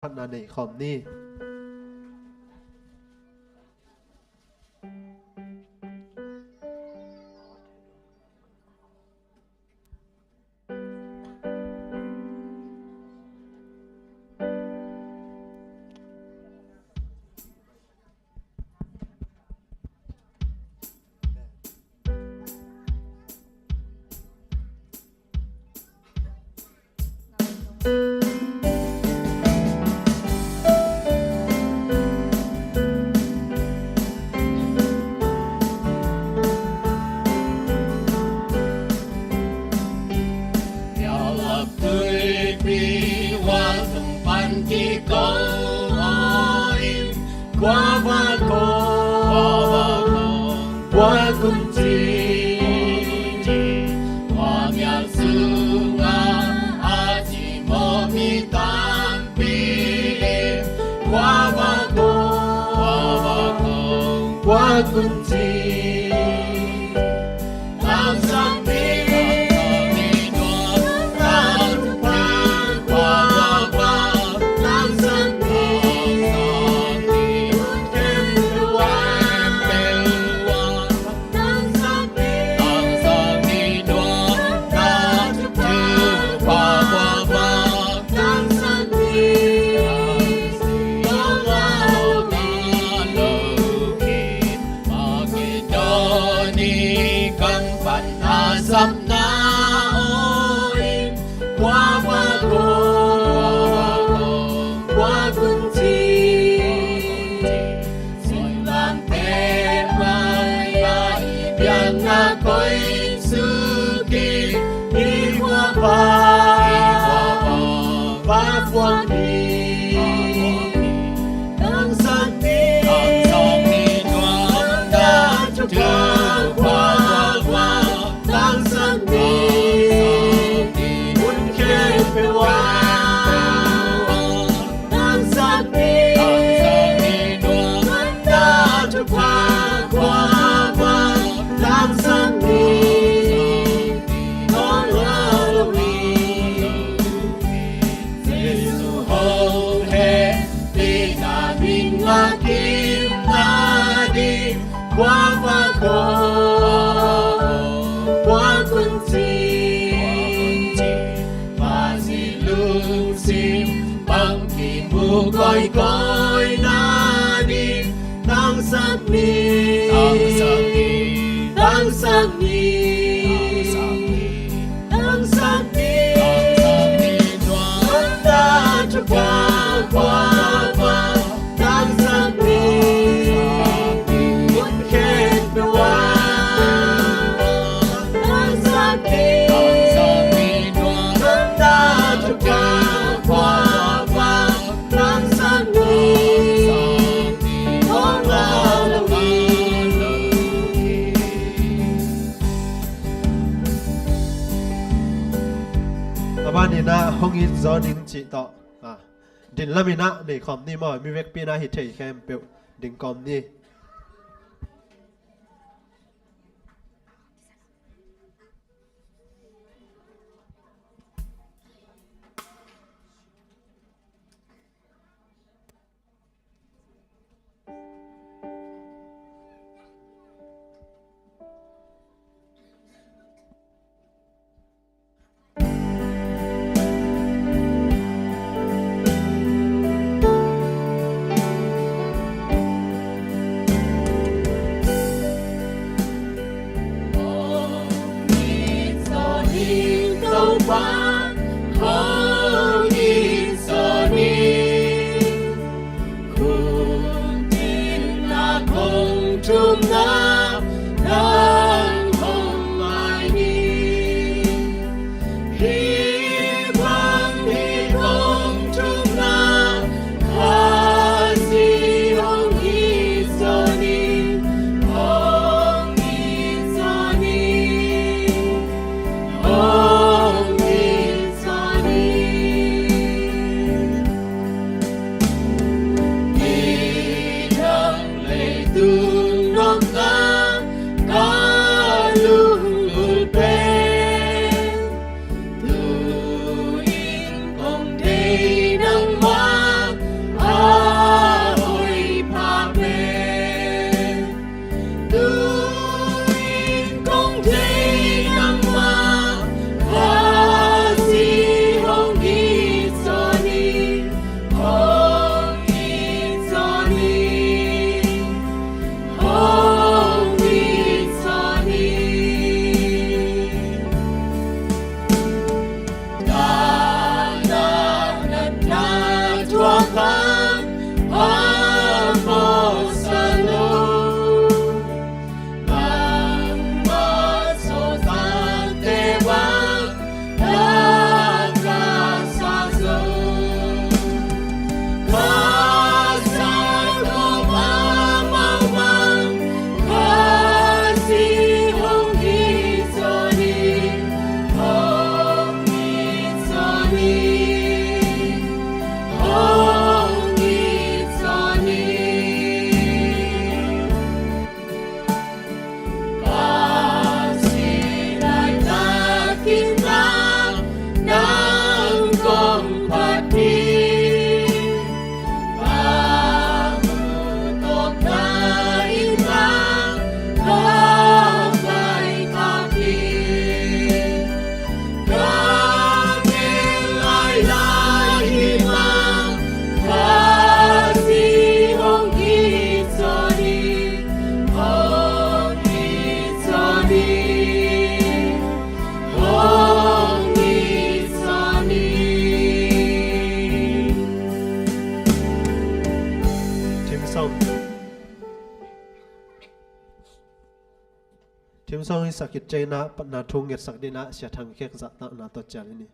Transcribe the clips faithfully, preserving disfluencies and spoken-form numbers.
phatna nei khawm ni. Tua kum pan kiko in, kua va ko, kua kum ci, kua mial sunga a ci mawh mi tampi in, kua va ko, kua kum ci. Mawkidawni kan pan a sapna aw in, kua va ko, kua kum ci. Singlamteh pek mai a i biakna koih suk in, i khua va, va phuang hi. Tangsan ni, tangsan ni, tuan dan thukau khua, khua, tangsan ni, hun khempeuh ah. Tangsan ni, tangsan ni, tuan dan thukau khua, khua, tangsan ni, thong lo lo hi. Jesu hong hehpihna min ngak kim nading, kua va ko, kua kum ci. Pazi lungsim bang kimu kawikawi nading, tangsan ni, tangsan ni, tangsan ni, tangsan ni, tangsan ni, tuan dan thukau khua, khua, tangsan ni, hun khempeuh ah. Tangsan ni, tangsan ni, tuan dan thukau khua, khua, tangsan ni, thong lo lo hi. A ban in ah hong it zaw ning cih tawh, ah, din lam in ah nei khawm ni maw, mi vekpi in ah hi thei khempeuh ding kawm ni. Song. Theme song i sak khit ciangin ah patna thu ngetsak dingin ah Sia Thang Khek zahtakna tawh cial hi ni.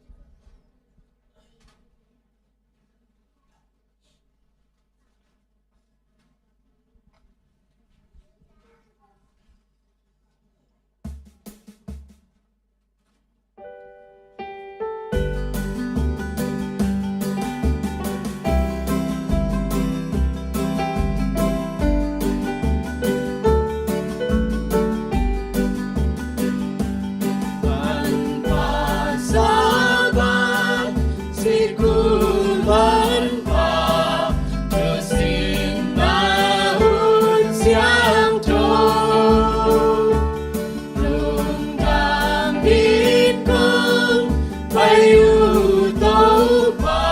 Lungdam in kong pai uh Topa,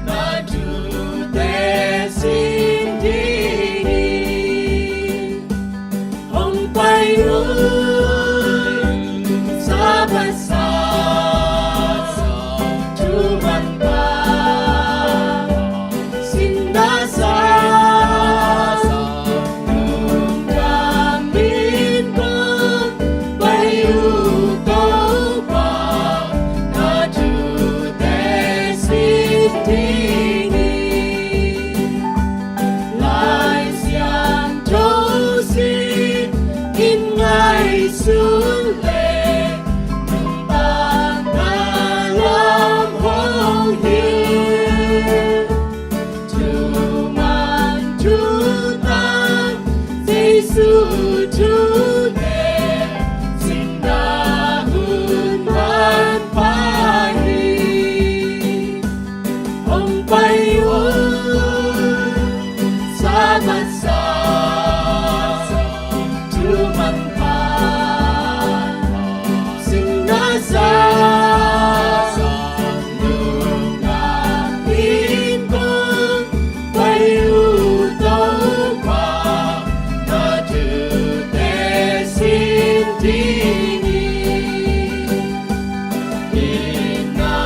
na thute sin ding hi. Hong pai un, Sabbath sa, thu manpha, sin na sa, lungdam in kong pai uh Topa, na thute sin ding hi. Lai Siangtho sin in ngaihsun leh, nuntakna lam hong hilh. Thuman thutak Jesu thute, sinna hun manpha hi. Hong pai un, Sabbath sa, thu manpha, sin na sa, lungdam in kong pai uh Topa, na thute sin ding hi. Itna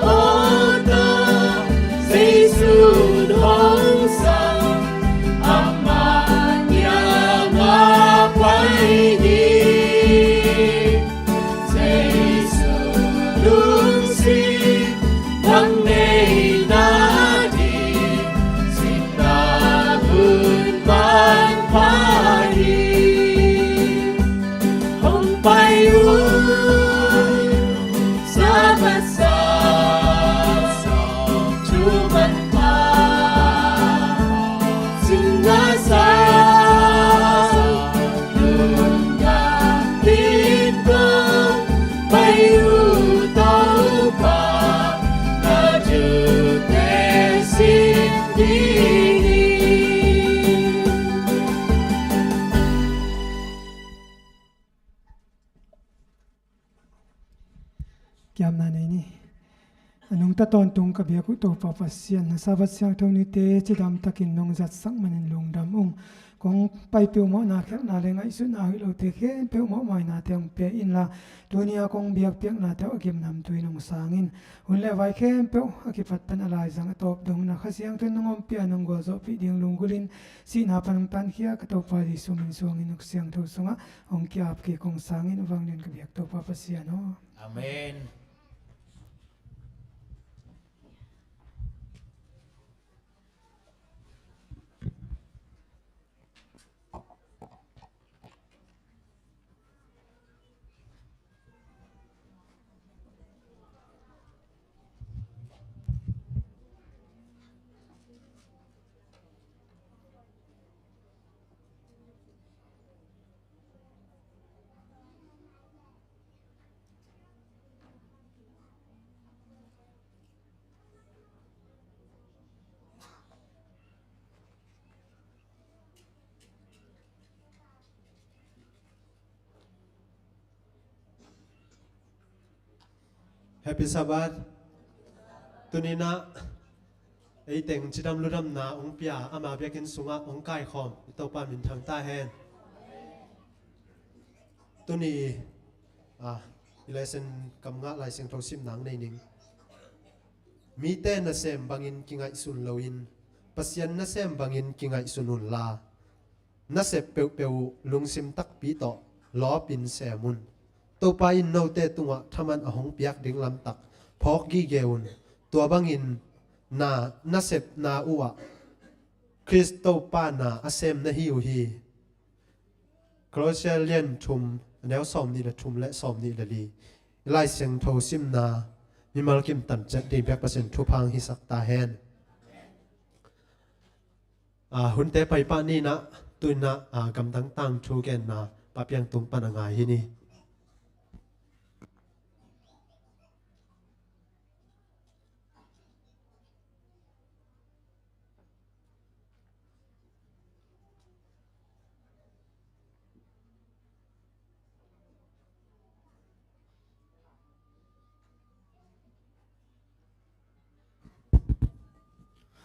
aw tawh Jesu'n hong sang, ama kiangah pai hi. Jesu lungsim bang nei nading, sinna hun manpha hi. Hong pai un, Sabbath sa, thu manpha, sin na sa, lungdam in kong pai uh Topa, na thute sin ding hi. Kiamna nei ni. A nungta tawntung ka biak uh Topa Pasian, na Sabbath siangtho nite cidam takin nong zatsak manin lungdam ung. Kong pai peuhmawhna, khialhna le ngaihsutna hoih lote khempeuh mawhmainate hong pia inla, tuni a kong biakpiaknate uh a gimnamtui nong sang in. Hun le vai khempeuh a kipat pan a laizang a tawp dongin a Kha Siangtho nong ompih a nong gualzawhpih ding lunggulhin, sihna pan hong tankhia ka Topa Jesu min suangin Uk Siangtho sungah hong ki-ap kik hong sang in. Vanglian ka biak Topa Pasian aw. Amen. Happy Sabbath. Tuni-in ah ei teng cidam ludamna hong pia, ama biakinn sungah hong kaikhawm i Topa minthang ta hen. Tuni, ah, i lesson kam ngah Lai Siangtho simna hong nei ning. Mite nasem bangin kingaihsun loin, Pasian nasem bangin kingaihsun unla, nasep peuhpeuh uh lungsim takpi tawh lawpin sem un. Topa in note tungah thaman a hong piak ding lamtak phawk gige un. Tua bangin na nasepna uhah Khrist Topa na a sem na hi uh hi. Kolose lian thum, a neu sawm nih le thum le sawm nih le li. I Lai Siangtho simna mimal kim tan ciat ding bek Pasian thupha hong hisak ta hen. Ah, hunte paipah ni in ah, tu in ah, ah, gamdang tangthu genna Pa Piang tung pan a ngai hi ni.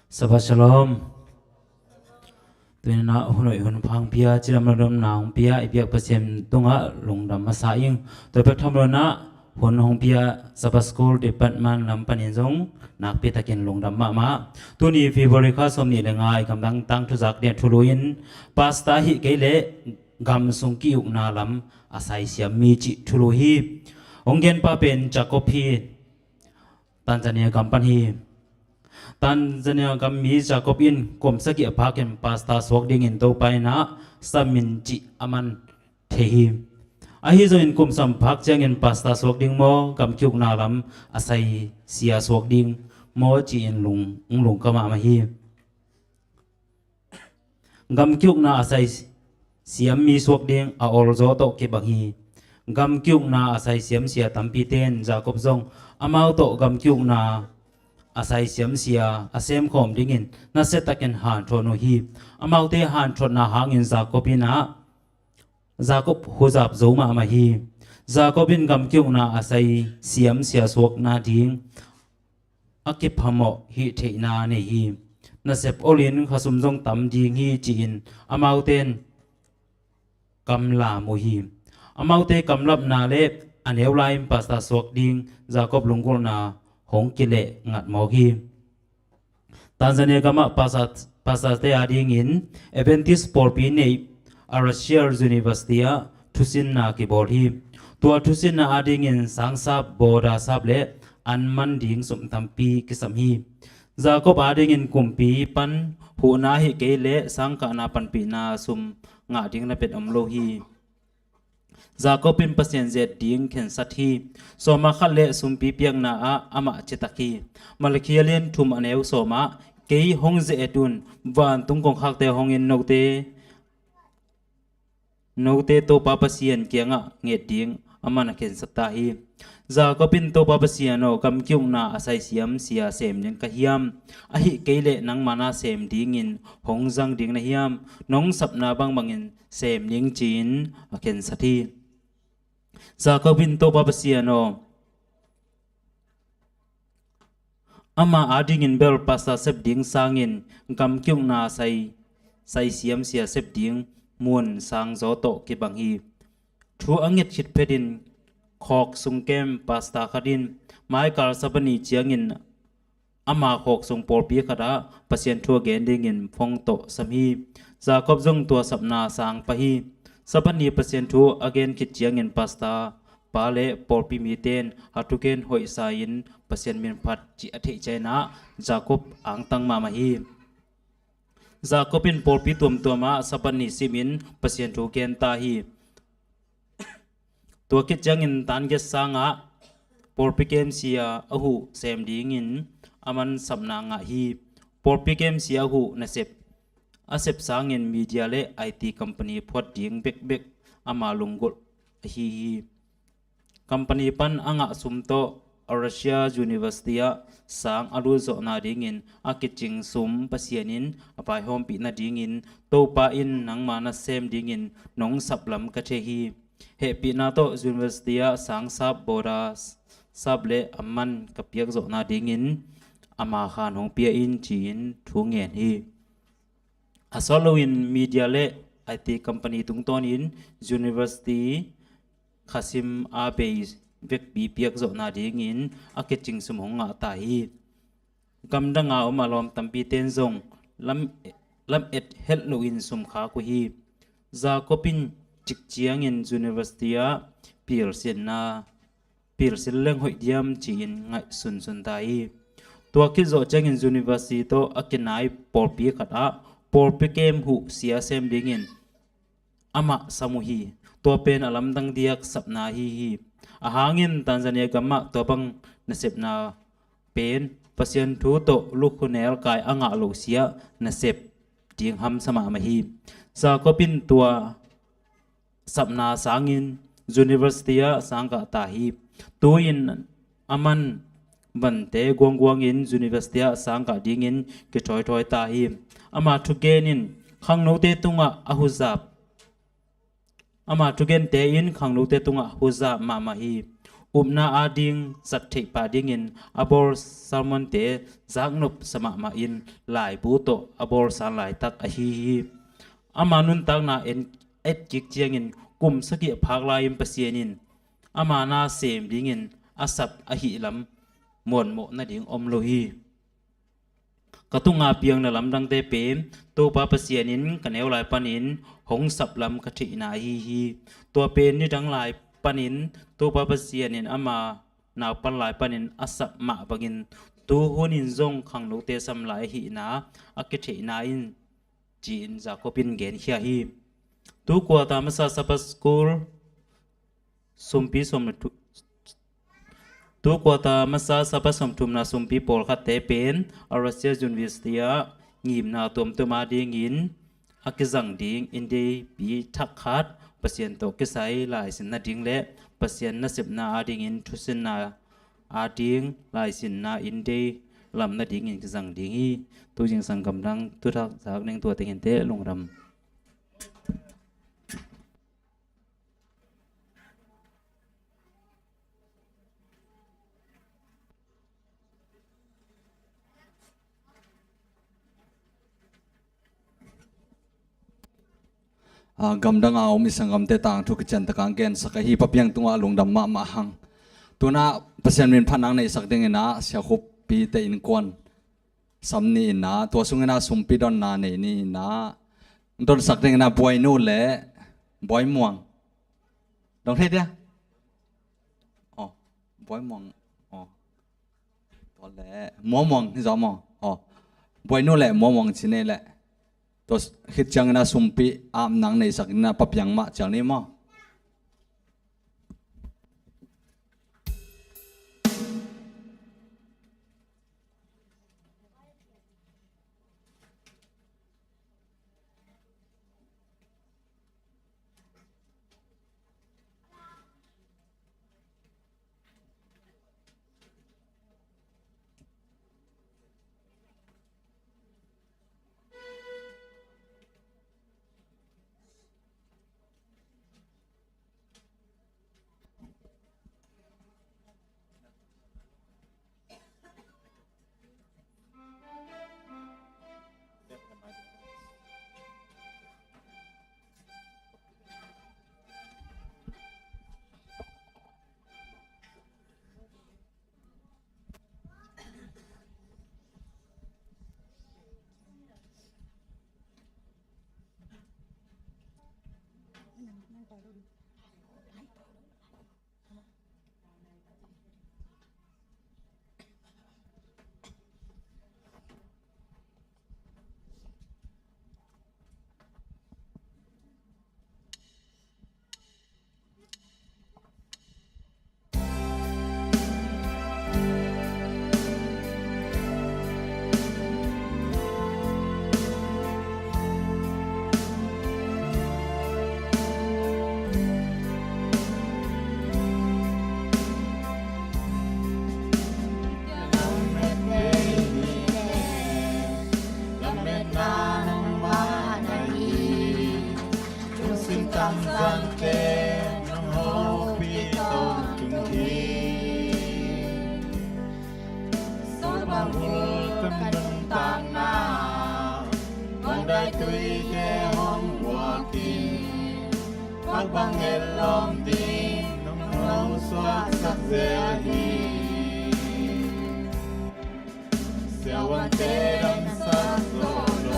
Shabbat Shalom. Tu in ah hun hoih hun pha hong pia, cidam ladamna hong pia i biak Pasian tungah lungdam masa ing. Tua bek tham lo in ah hun hong pia Sabbath School Department lam panin zong nakpi takin lungdam mahmah. Tuni February kha sawm nih le nga i gamdang tangthu zak ding thulu in, pastor ahih kei leh gam sung ki-ukna lam a saisiam mi cih thulu hi. Hong genpa pen Jacob hi. Tanzania gam pan hi. Tanzania gam mi Jacob in kum sagih a phakin pastor suak dingin Topa in ah samin cih a man thei hi. Ahi zongin kum sawm phak ciangin pastor suak ding maw, gam ki-ukna lam a saisia suak ding maw ci-in lung, lungka mahmah hi. Gam ki-ukna a saisiam mi suak ding a olzaw tawh kibang hi. Gam ki-ukna a saisiam sia tampite in Jacob zong amau tawh gam ki-ukna a saisiam sia a semkhawm dingin nasiatakin hanthawn uh hi. Amaute hanthawnna hangin Jacob in ah, Jacob huzap zo mahmah hi. Jacob in gam ki-ukna a saisiam sia suak nading a kiphamawh hih theihna nei hi. Nasep olin khasum zong tam ding hi ci-in amaute in kamlam uh hi. Amaute kamlapna le a neu lai-in pastor suak ding Jacob lunggulhna hong kileh ngat mawk hi. Tanzania gamah pastor, pastorte adingin Adventist pawlpi neih Arashiyar University ah thusinna kibawl hi. Tua thusinna adingin sangsap, bawda sap le an man ding sum tampi kisam hi. Jacob adingin kumpi pan huhna hi kei leh sangkahna panpihna sum ngah ding na pet om lo hi. Jacob in Pasian ze-et ding khensat hi. Sawma khat le sumpi piakna ah amah citak hi. Malakhia lian thum a neu sawmah, kei hong ze-et un, vantung kongkhakte hong in note, note Topa Pasian kiangah nget ding a man a khensat ta hi. Jacob in Topa Pasian aw, gam ki-ukna a saisiam sia sem ding ka hiam? Ahih kei leh nangma na sem dingin hong zang ding na hiam? Nong sapna bangbangin sem ning ci-in a khensat hi. Jacob in Topa Pasian aw, ama adingin bel pastor sep ding sangin gam ki-ukna sai, saisiam sia sep ding mun sangzaw tawh kibang hi. Thu a nget khit phetin khawk sung kem pastor khat in maikal Sabbath ni ciangin ama khawk sung pawlpi khatah Pasian thu a gen dingin phone tawh sam hi. Jacob zong tua sapna sang pah hi. Sabbath ni Pasian thu a gen khit ciangin pastor pa le pawlpi mite in a thugen hoihsa in Pasian min phat cih a theih ciangin ah Jacob angtang mahmah hi. Jacob in pawlpi tuamtuamah Sabbath ni simin Pasian thu gen ta hi. Tua khit ciangin tan giat sangah pawlpi kem sia a huh sem dingin a man sapna ngah hi. Pawlpi kem sia a huh nasep a sep sangin media le I T company phuat ding bekbek ama lunggulh ahi hi. Company pan a ngah sum tawh Arashiyar University ah sang a lut zawhna dingin a kicing sum Pasian in a vaihawmpih nadingin Topa in nangma nasem dingin nong saplam ka thei hi. Hehpihna tawh university ah sangsap, bawda sap le a man ka piak zawhna dingin ama khan hong pia in ci-in thu ngen hi. A sawt loin media le I T company tungtawnin university khasim a bei vekpi piak zawhna dingin a kicing sum hong ngah ta hi. Gamdanga om a lawm tampite in zong lam, lam et het loin sum khak uh hi. Jacob in cik ciangin university ah pilsinna, pilsin leng hoih diam ci-in ngaihsunsun ta hi. Tua khit zawh ciangin university tawh a kinai pawlpi khat ah pawlpi kem huh sia sem dingin amah sam uh hi. Tua pen a lamdang diak sapna ahi hi. A hangin Tanzania gamah tua bang nasepna pen Pasian thu tawh lukhunel kai a ngah lo sia nasep ding hamsa mahmah hi. Jacob in tua sapna sangin university ah sangkah ta hi. Tu-in aman vante guangguangin university ah sangkah dingin kithoithoi ta hi. Ama thugen in khangnote tungah a huzap, ama thugente in khangnote tungah huzap mahmah hi. Upna ading zat theih pah dingin a bawl sermonte zaknop sa mahmah in laibu tawh a bawlsan laitak ahi hi. Ama nuntakna en, et kik ciangin kum sagih a phak lai-in Pasian in ama na sem dingin a sap ahih lam muanmawh nading om lo hi. Ka tunga piang na lamdangte pen Topa Pasian in ka neu lai panin hong sap lam ka theihna ahi hi. Tua pen nidang lai panin Topa Pasian in ama naupan lai panin a sap mah bangin tu hunin zong khangnote sam lai ahihna a kitheihna in ci-in Jacob in genkhia hi. Tu kuata masa Sabbath School sumpi sawm le thu-, tu kuata masa Sabbath sawmthumna sumpi pawlkhatte pen a Russia University ah ngimna tuamtuam adingin a kizang ding indeipi thak khat Pasian tawh kisai laisin nading le Pasian nasepna adingin thusinna ading laisinna indei lam nadingin kizang ding hi. Tuzingsang gamdang thuthak zak ning tua tengin te lungdam. Ah, gamdang a om i sanggamte tangthu kician taka gensak ahi, papiang tungah lungdam mahmah hang. Tuna Pasian min phatna neihsak dingin ah siakhupite innkuan sam ni in ah, tua sungin ah sumpi donna nei ni in ah, donsak dingin ah Buainu le Buaimuang. Dong thei dia? Oh, Buaimuang. Oh. Tua le Muamuang hi zaw maw? Oh. Buainu le Muamuang ci nei le. Tua khit ciangin ah sumpi apna neihsak in ah papiang mah cial ni maw? Lungsim tangzangte nong hopih tawntung hi. Sawlbang bul ka nuntakna, bangdai tuite hong buakin, bang bang et lawm ding nong hong suaksak zel hi. Siavuante damsak zo lo,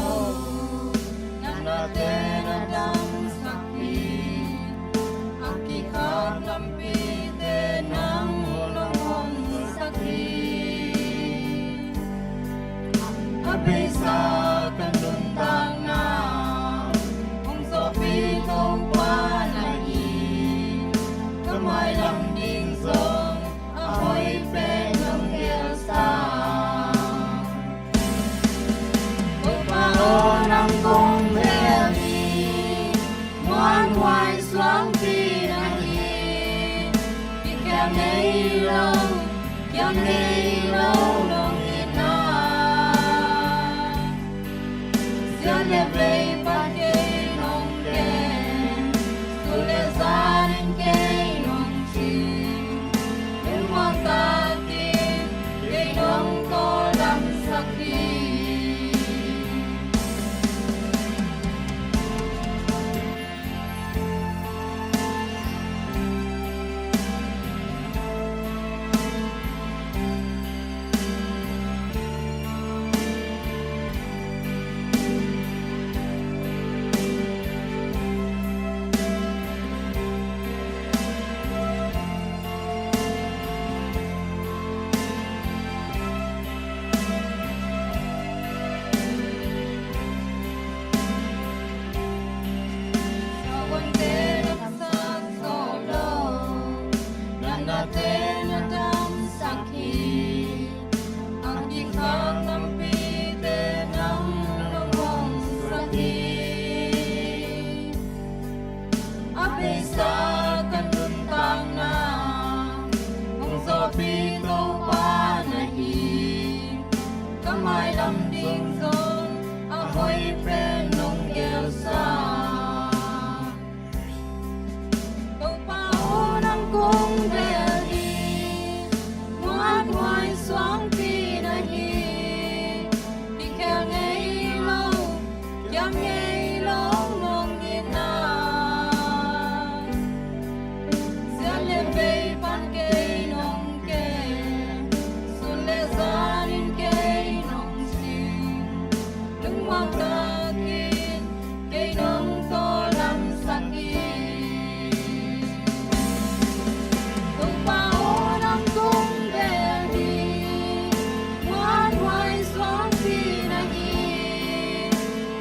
Ngei lo, kiang ngei lo nong hi na. Sia le vei pan kei nong kem, sul le zan in kei nong cing. Lungmuang takin kei nong tawldamsak hi. A beisa ka nuntakna hong zawhpih Topa na hi. Ka mailam ding zong a hoih pen nong gelsa. Topa aw, nang kong bel hi, muanhuai suangpi na hi. Kikhel ngei lo, kiam ngei lo nong hi na. Sia le vei pan kei nong kem, sul le zan in kei nong cing. Lungmuang takin kei nong tawldamsak hi. Topa aw, nang kong bel hi, muanhuai suangpi na hi.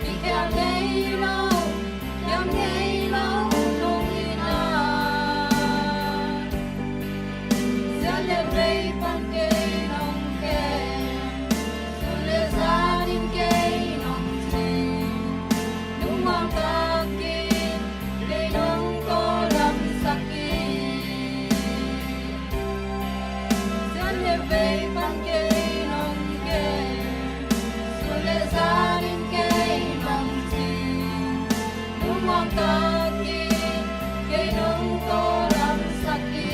Kikhel ngei lo, kiam ngei lo nong hi na. Sia le vei pan kei nong kem, sul le zan in kei nong cing. Lungmuang takin kei nong tawldamsak hi. Sia le vei pan kei nong kem, sul le zan in kei nong cing. Lungmuang takin kei nong tawldamsak hi.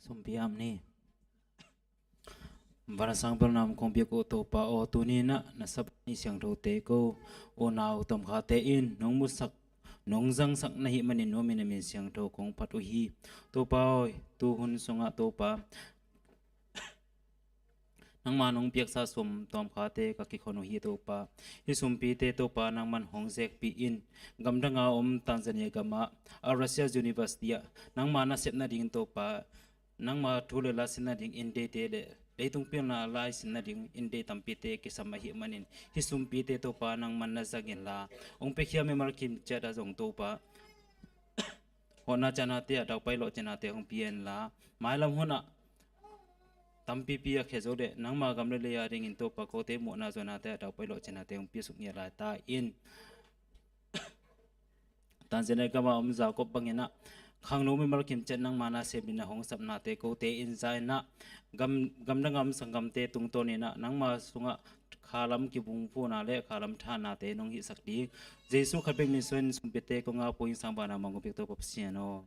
Sumpi am ni. Vanasang pelnam kong piak uh Topa aw, tuni in ah na sap ni siangthote ko unau tomkhate in nong musak, nong zangsak na hih manin nuam in na min siangtho kong phat uh hi. Topa aw, tuhun sungah Topa, nangma nong piaksa sum tomkhate ka kikhon uh hi Topa. Hih sumpite Topa nangman hong zekpih in, gamdanga om Tanzania gamah, a Russia University ah nangma nasep nading Topa, nangma thu le la sin nading in deite le leitung pilna lai sin nading in dei tampite kisam ahih manin, hih sumpite Topa nangman na zang inla, hong piakhia mimal kimciat ah zong Topa hawhna cianate ah daupai lawh cianate hong pia inla, mailam hunah tampipi a khia zo le nangma gam le lei a dingin Topa kote muhna zuanate ah daupai lawh cianate hong piasuk ngei lai ta in. Tanzania gama om Jacob bangin ah khangno mimal kimciat nangma nasepin na hong sapnate kote in za in ah, gam, gamdanga om sanggamte tungtawnin ah nangma sungah khalam kibungphuna le khalam thanate nong hihsak ding Jesu khat bek min suahin sumpite kong a puing sang bana mangupik Topa Pasian aw.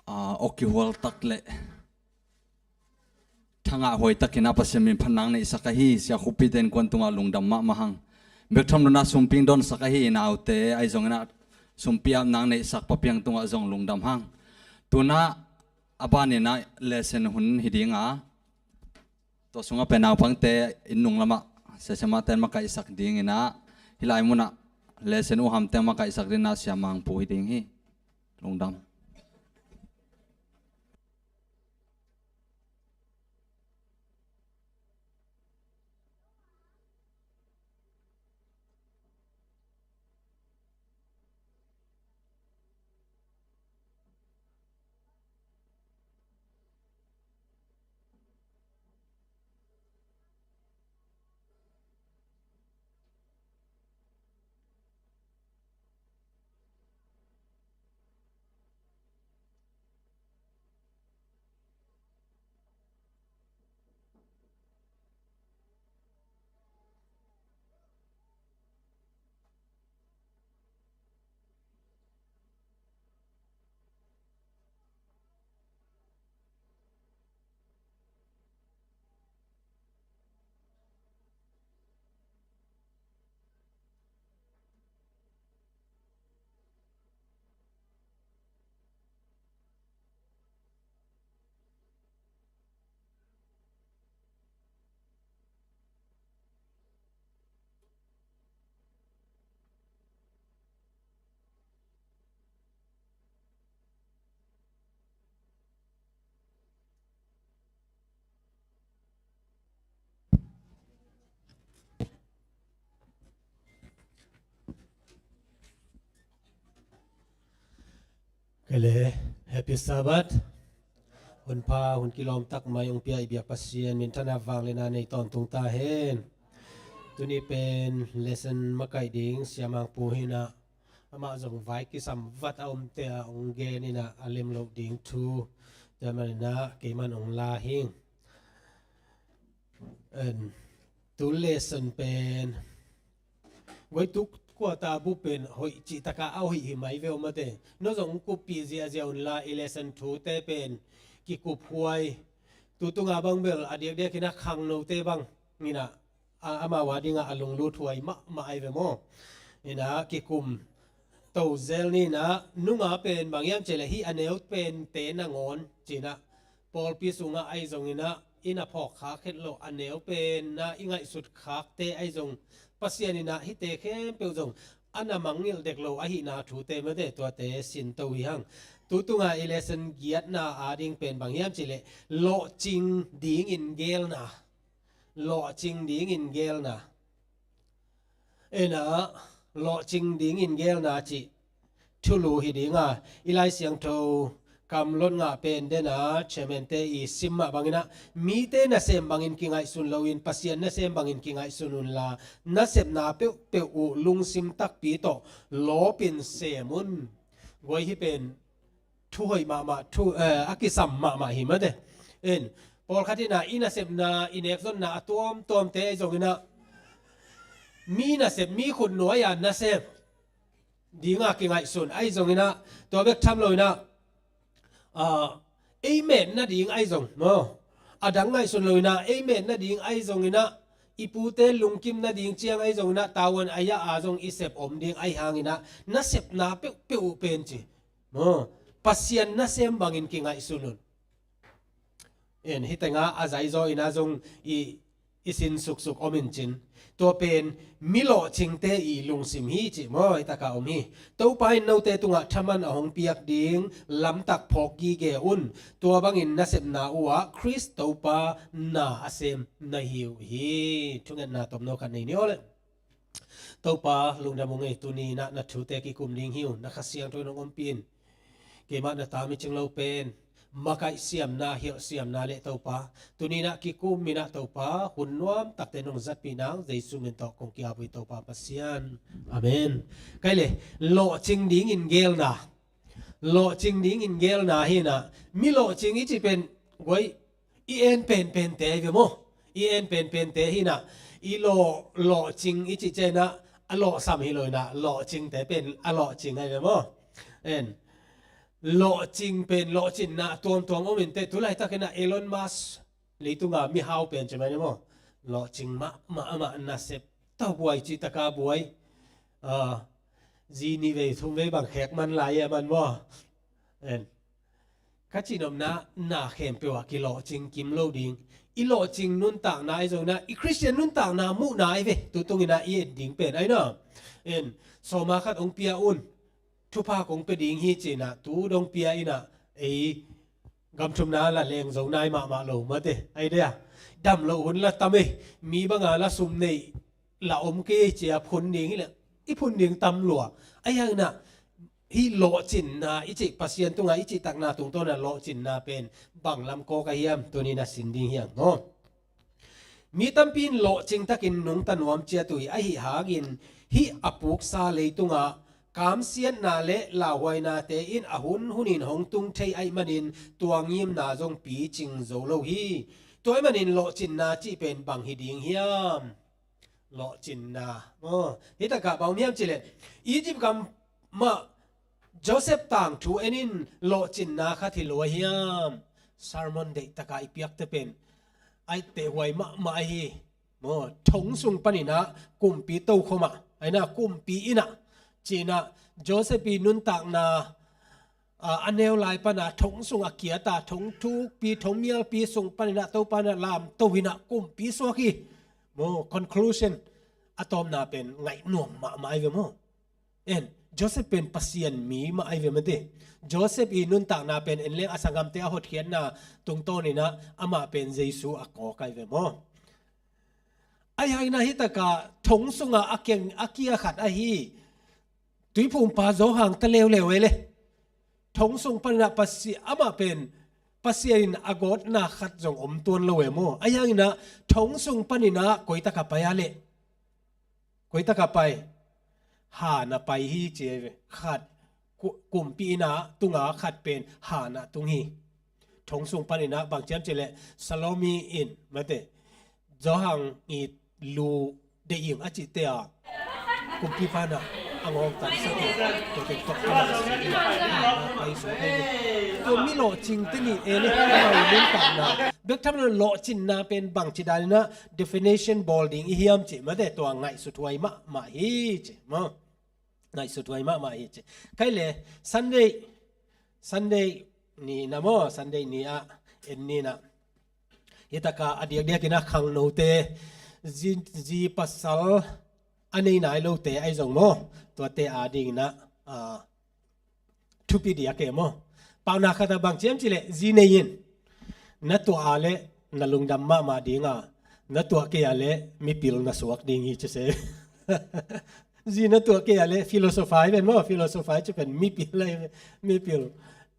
Ah, awkihual tak le thangah huai takin a Pasian min phatna neihsak ahi Sia Khup Pi te innkuan tungah lungdam mahmah hang. Bek tham lo-in ah sumpi hong donsak ahi i naute ahi zongin ah sumpi apna hong neihsak Pa Piang tungah zong lungdam hang. Tu-in ah a banin ah lesson hun hi ding a, tua sungah pen naupangte inn nung lamah Sia Siamahte in makaihsak dingin ah, hih lai munah lesson uh hamte makaihsak dingin ah Sia Mang Pu hi ding hi. Lungdam. Kei le, Happy Sabbath. Hun pha, hun kilawm tak mai hong pia i biak Pasian minthanna vangliatna nei tawntung ta hen. Tuni pen lesson makaih ding Sia Mang Pu hi-in ah, amah zong vai kisam vat a omte ah hong gen in ah, a lem loh ding thu, tua manin ah keiman hong la hing. En, tu lesson pen, guai, tu quarter bu pen hoih cih taka a hoih hi mai ve aw mate. No zong kuppih ziahziah un la, i lesson thute pen kikuphuai. Tu tunga bang bel a diakdiakin ah khangnote bangin ah, a, amau a dingah a lunglut huai mahmah ahi ve maw. In ah kikum to zel ni in ah, nunga pen bang hiam cih leh hih a neu pente nangawn ci-in ah, pawlpi sungah ahi zongin ah i na phawk khak het loh a neu pen ah i ngaihsut khakte ahi zong, Pasian in ah hihte khempeuh zong a na mangngilh dek lo ahihna thute mate, tuate sinto hi hang. Tu tunga i lesson giatna a ding pen bang hiam cih leh lawhcing dingin geelna. Lawhcing dingin geelna. En ah, lawhcing dingin geelna cih thulu hi ding a, i Lai Siangtho kamlot ngah pen den a, chairman-te i sim mah bangin ah, mite nasem bangin kingaihsun loin Pasian nasem bangin kingaihsun unla, nasepna peuhpeuh uh lungsim takpi tawh lawpin sem un. Guai, hih pen thu hoih mahmah, thu, eh, a kisam mahmah hi mate. En, pawlkhat in ah i nasepna, i nekzonna a tuamtuamte ahi zongin ah, mi nasep, mi khutnuai-a nasem dinga kingaihsun ahi zongin ah, tua bek tham loin ah, ah, ei met nading ahi zong maw, a dang ngaihsun loin ah, ei met nading ahi zongin ah, i pute lungkim nading ciang ahi zongin ah, tavuan a yah a zong i sep om ding ahi hangin ah, nasepna peuhpeuh uh pen ci maw, Pasian nasem bangin kingaihsun un. En, hih tengah a zaizaw in ah zong i, i sin suksuk om in cin. Tua pen mi lawhcingte i lungsim hi cih maw, hih takah om hi. Topa in note tungah thaman a hong piak ding lamtak phawk gige un. Tua bangin nasepna uh ah Khrist Topa na a sem na hi uh hi. Thungetna tomno khat nei ni aw le. Topa, lungdam ung ei, tuni in ah na thute kikum ding hi uh, na Kha Siangtho in hong ompih in. Keimah na ta micing lo pen makaih siamna, hilh siamna le Topa, tuni in ah kikum in ah Topa, hun nuam takte nong zatpih nang Jesu min tawh kong ki-ap uh hi Topa Pasian. Amen. Kei le, lawhcing dingin geelna. Lawhcing dingin geelna hi in ah, mi lawhcing i cih pen, guai, i en penpente ahi ve maw. I en penpente hi in ah, i lawh, lawhcing i cih ciang in ah, a lawhsam hi lo in ah, lawhcingte pen a lawhcing ahi ve maw. En, lawhcing pen, lawhcinna tuamtuam om in teh, tu laitakin ah Elon Musk, leitunga mihau pen ci mai ni maw. Lawhcing mahmah, amah nasep a buai cih taka buai. Ah, zi nih vei thum vei bang khek man lai e man maw? En. Ka cihnopna, na khempeuh ah kilawhcing kim lo ding. I lawhcing nuntakna ahi zongin ah, i Khristian nuntakna muhna ahi ve. Tutung in ah i et ding pen ahi na. En, sawma khat hong pia un. Thupha kong pia ding hi ci-in ah, tu dong pia in ah, ei, gam thumna la leng zo nai mahmah lo mate. Ahi dia. Dam loh hun la tam e. Mi banga la sum nei la om kei ci-a phun ding hi leh, i phun ding tam lua. Ahi hangin ah, hih lawhcinna i cih, Pasian tunga i cihtakna tungtawn ah lawhcinna pen bang lam kawk ahi hiam, tuni-in ah sin ding hi hang maw? Mi tampi in lawhcing takin nungta nuam ciat uh hi, ahi hangin hih a puksa leitungah kamsiatna le lauhuainate in a hun hunin hong tung thei ahih manin tua ngimna zong picing zo lo hi. Tua ahih manin lawhcinna cih pen bang hi ding hiam? Lawhcinna. Oh, hih takah bang om hiam cih leh, Egypt gam mah Joseph tangthu en in, lawhcinna khat hi lo ahi hiam? Sermon deih takah i piakte pen a etteh huai mahmah ahi. Maw, thong sung panin ah kumpi tokhom ah, ahi na, kumpi inn ah, ci-in ah, Joseph i nuntakna, ah, a neu lai pan ah thong sung a kiat ah, thong thukpi, thong mialpi sung panin ah Topa in ah lamto in ah kumpi suak hi. Maw, conclusion, a tawpna pen ngaih nuam mahmah ahi ve maw? En, Joseph pen Pasian mi mah ahi ve mate. Joseph i nuntakna pen en leng a sanggamte a hotkhiatna tungtawn in ah amah pen Jesu a kawk ahi ve maw? Ahi hangin ah hih takah thong sungah a kiang, a kia khat ahi Tuiphumpa Johan ta leuleu e le. Thong sung panin ah Pasi-, amah pen Pasian in a gawtna khat zong om tuan lo e maw? Ahi hangin ah thong sung panin ah koi tak a pai a leh, koi tak a pai? Han ah pai hi ci e ve. Khat, ku-, kumpi inn ah tunga khat pen han ah tung hi. Thong sung panin ah bang ci hiam cih leh, Salome in, mate, Johan i lu deih ing a cihte ah kumpipa in ah a ngawngtansak hi. Tua teng tawh amah si in ah han ah pai suak hi. Tua mi lawhcingte nih e le, amau nuntakna bek tham lo, lawhcinna pen bangci danin ah definition bawl ding i hiam cih, mate, tua ngaihsut huai mahmah hi ci maw? Ngaihsut huai mahmah hi ci. Kei le Sunday, Sunday ni-in ah maw, Sunday ni-ah en ni-in ah, hih takah a diakdiakin ah khangnote, zi, zi pasal a nei nai lote ahi zong maw, tuate adingin ah, ah, thupi diak e maw? Paunak khat ah bang ci hiam cih leh, zi nei in, na tuah a leh na lungdam mahmah ding a, na tuah kei a leh mipil na suak ding hi ci se. Zi na tuah kei a leh, philosopher hi ven maw, philosopher ci pen mipil ahi ve, mipil.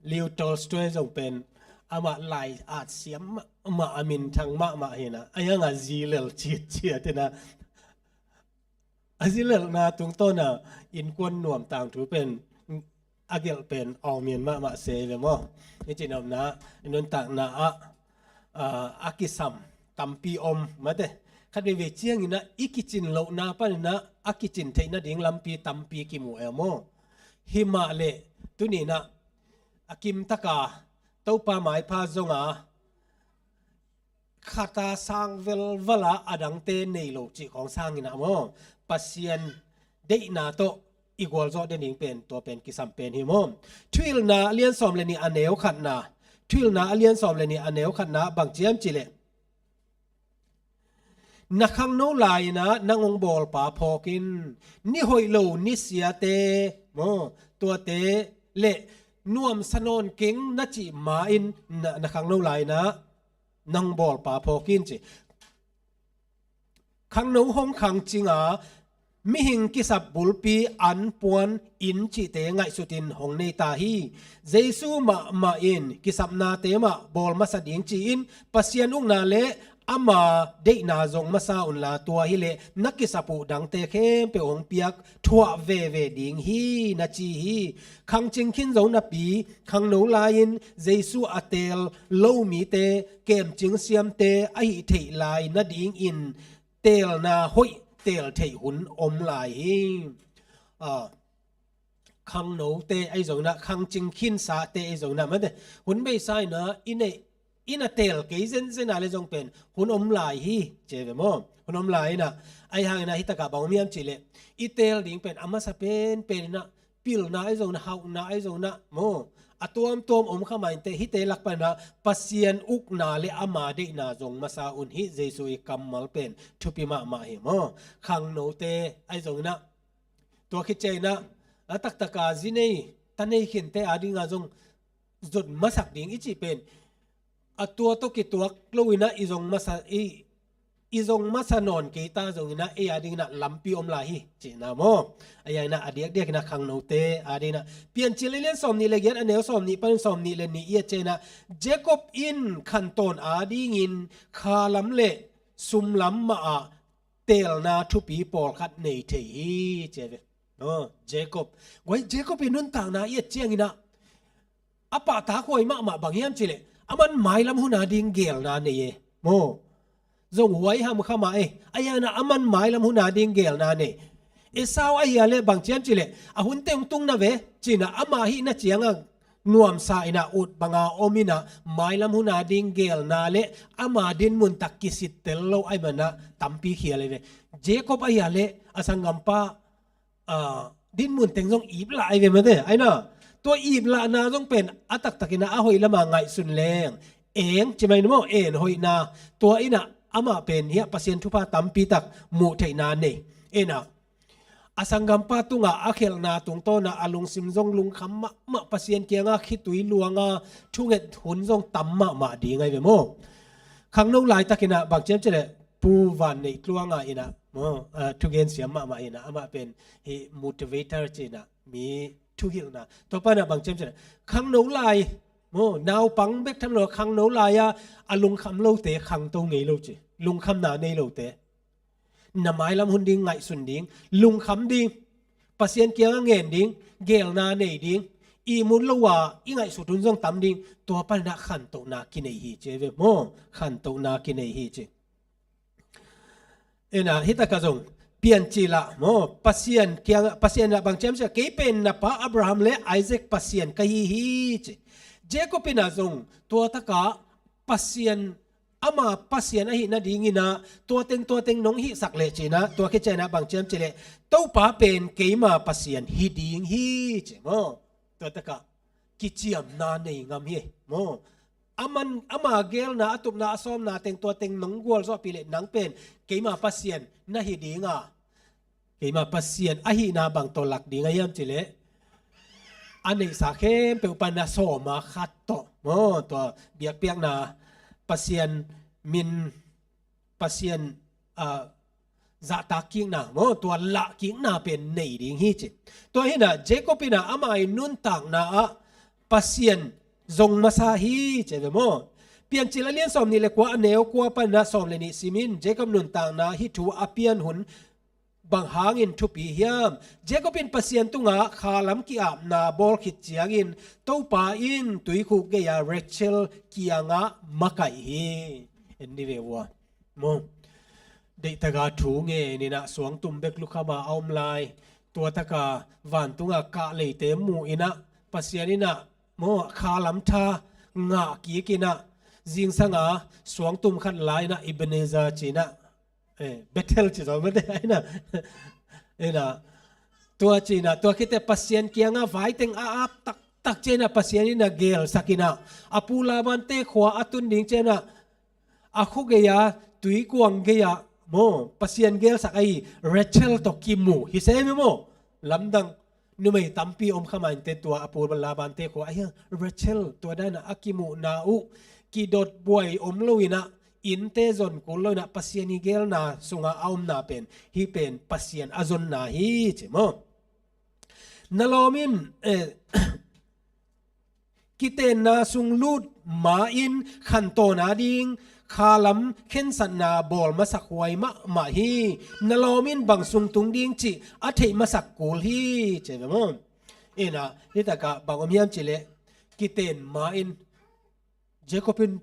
Leo Tolstoy zong pen amah lai at siam mahmah, a minthang mahmah hi in ah, ahi hang a zi lel citciat in ah, a zi lelhna tungtawn ah innkuan nuam tangthu pen a gelh pen awngmian mahmah se ve maw? I cihnopna, i nuntakna ah, ah, a kisam tampi om, mate. Khat veivei ciangin ah i kicin lohna panin ah a kicin theih nading lampi tampi kimu e maw? Himah leh tuni-in ah a kim taka Topa maipha zong a khat a sang velval a, a dangte nei lo cih khawng sangin ah maw, Pasian deihna tawh i gualzawh den ding pen, tua pen kisam pen hi maw? Thuhilhna a lian sawm le nih a neu khatna, Thuhilhna a lian sawm le nih a neu khatna bang ci hiam cih leh, na khangno lai-in ah nang hong bawlpa phawk in, ni hoih lo ni siate maw, tuate le nuamsa nawn keng na cih ma-in na, na khangno lai-in ah nang bawlpa phawk in ci. Khangno hong khangcing a, mihing kisap bulpi, an, puan, inn cihte ngaihsutin hong nei ta hi. Jesu mahmah in kisapnate mah bawl masa ding ci-in Pasian ukna le ama deihna zong masa unla, tua hileh na kisap uh dangte khempeuh hong piak thuah veve ding hi, na ci hi. Khangcing khin zo napi, khangno lai-in Jesu a teel lo mite kemcing siamte a hih theih lai nadingin teelna hoih teel theih hun om lai hi. Ah, khangnote ahi zongin ah, khangcing khinsate ahi zongin ah, mate, hun beisa in ah i neih ina teel kei zenzen a le zong pen hun om lai hi, ci ve maw? Hun om lai ina, ahi hangina hitakah bang om hiam cihleh, i teel ding pen a masa penpen ina pilna ahi zongina, hauhna ahi zongina maw, a tuamtuam om kha mah inteh, hihte lak panina Pasian ukna le ama deihna zong masa un, hih Jesu i kammal pen thupi mahmah hi maw? Khangnote ahi zongina, tua khit ciangina a taktaka zi nei, ta nei khinte adinga zong zot masak ding i cih pen, a tua tawh kituak loina i zong masa, i, i zong masa nawn kei ta zongina ei adingina lampi om lai hi, cihna maw? Ahi hangina a diakdiakina khangnote adingina Piancil a lian sawmnih le giat, a neu sawmnih panin sawmnih le nih i et ciangina, Jacob in khantawn adingin khalam le sumlam mah ah teelna thupi pawlkhat nei thei hi, ci ve. Aw, Jacob. Guai, Jacob i nuntakna i et ciangina a pahtakhuai mahmah bang hiam cihleh, aman mailam hun ading geelna nei e maw? Zong huai ham kha mah e. Ahi hangina aman mailam hun ading geelna nei. Esau ahi a le bang ci hiam cihleh, a hunte hong tung na ve, cina ama hihna cianga nuamsa ina ut banga om ina, mailam hun ading geelna le ama dinmun tak kisittel lo ahi mana tampi khial ahi ve. Jacob ahi a le a sanggampa, ah, dinmun teng zong iplah ahi ve mate, aina. Tua iplahna zong pen a taktakina a hoih lama ngaihsun leng, eng, ci mai ni maw, en hoihna, tua ina amah pen hiah Pasian thupha tampi tak muh theihna nei. Ina, a sanggampa tunga a khelhna tungtawna a lungsim zong lungkham mahmah, Pasian kianga khitui luanga thunget hun zong tam mahmah ding ahi ve maw? Khangno laitakina bang ci hiam cihleh, Pu Van Neih Tluanga ina maw, ah, thugen siam mahmah ina, amah pen hi motivator cina, mi thuhilhna. Tua pana bang ci hiam cihleh, khangno lai maw, naupang bek tham lo, khangno lai-a a lungkham lote khangto ngei lo ci. Lungkhamna nei lote, na mailam hun ding ngaihsun ding, lungkham ding, Pasian kianga ngen ding, geelna nei ding, ihmut lo a i ngaihsut hun zong tam ding, tua panina khantohna kinei hi, ci ve maw? Khantohna kinei hi, ci. Ina, hitakah zong Piancil ah maw, Pasian kiangah, Pasian ah bang ci hiam cihleh, kei pen na pa Abraham le Isaac Pasian ka hi hi, ci. Jacob ina zong tua takah Pasian, ama Pasian ahih nadingina tua teng, tua teng nong hihsak leh cina, tua khit ciangina bang ci hiam cihleh, Topa pen keima Pasian hi ding hi, ci maw? Tua takah kiciamna nei ngam hi maw? Aman, ama geelna, a tupna, a sawmna teng, tua teng nong gualzawhpih leh nang pen keima Pasian na hi dinga, keima Pasian ahihna bang tawh lak ding a hiam cihleh, a neihsa khempeuh panina sawma khat tawh maw, tua biakpiakna, Pasian min, Pasian, ah, zahtak kikna maw, tua lah kikna pen nei ding hi, ci. Tua hina Jacob ina ama i nuntakna ah Pasian zong masa hi, ci ve maw? Piancil a lian sawmnih le kua, a neu kua panina sawm le nih simin, Jacob nuntakna hih thu a pian hun bang hangin thupi hiam? Jacob in Pasian tungah khalam ki-apna bawl khit ciangin Topa in tuikhuk gei-a Rachel kiangah makaih hi. En ni ve ua maw? Deihtaga thu ngen ina suangtum bek lukhama a om lai, tua taka vantunga kah leite mu ina, Pasian ina maw, khalam tha ngah kik ina, zingsanga suangtum khat lai ina Ebenezer cina, eh, Bethel ci zo mate, ina, ina, tua cina, tua khite Pasian kianga vaiteng a ap taktak cina, Pasian ina geelsak ina, a pu Labante khua a tun ding cina, a khua gei-a, tuikuang gei-a maw, Pasian geelsak ahi Rachel tawh kimu hi se mi maw? Lamdang numei tampi om kha mah inteh, tua a pu Labante khua ahi Rachel, tua dana a kimuhna uh, kidot buai om lo ina, innte zon kul lo ina, Pasian i geelna sunga a omna pen, hih pen Pasian a zonna hi ci maw? Na lawm in, eh, kitenna sung lut ma-in khantawn ading khalam khensatna bawl masak huai mahmah hi. Na lawm in bang sung tung ding cih a theih masak kul hi, ci ve maw? Ina, hitakah bang om hiam cihleh, kiten ma-in Jacob in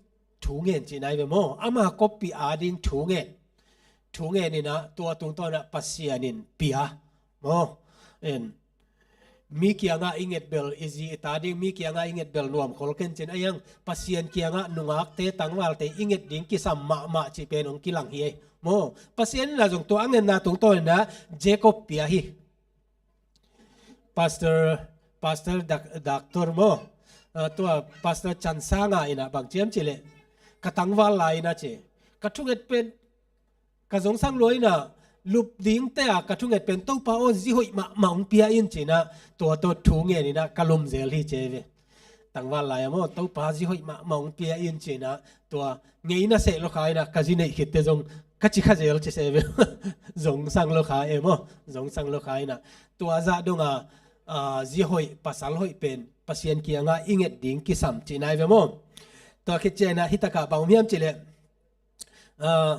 thu ngen cihna hi ve maw? Ama koppih ading thu ngen. Thu ngen ina, tua tungtawna Pasian in pia maw? En. mi kiangah i nget bel, i zi i ta ding mi kiangah i nget bel nuam khol ken cin a hiang, Pasian kiangah nungakte tangvalte i nget ding kisam mahmah cih pen hong kilang hi ei. Maw, Pasian in a zong tua a ngetna tungtawn in a Jacob pia hi. Pastor, Pastor Dak-, Doctor maw, ah, tua Pastor Chan Sanga in a bang ci hiam cih leh, ka tangval lai in a ci, ka thunget pen, ka zongsang lua in a, lup dingte a ka thunget pen Topa aw zi hoih mahmah hong pia in ci in a, tua tawh thu ngen in a ka lum zel hi ci ei ve. Tangval lai a maw, Topa zi hoih mahmah hong pia in ci in a, tua ngei na seh lo kha in a, ka zi neih khitte zong ka ci kha zel ci se ve. Zongsang lo kha e maw, zongsang lo kha in a, tua zah dong a, ah, zi hoih, pasal hoih pen Pasian kiangah i nget ding kisam cih nai ve maw. Tua khit ciang in a, hi takah bang om hiam cih leh, ah,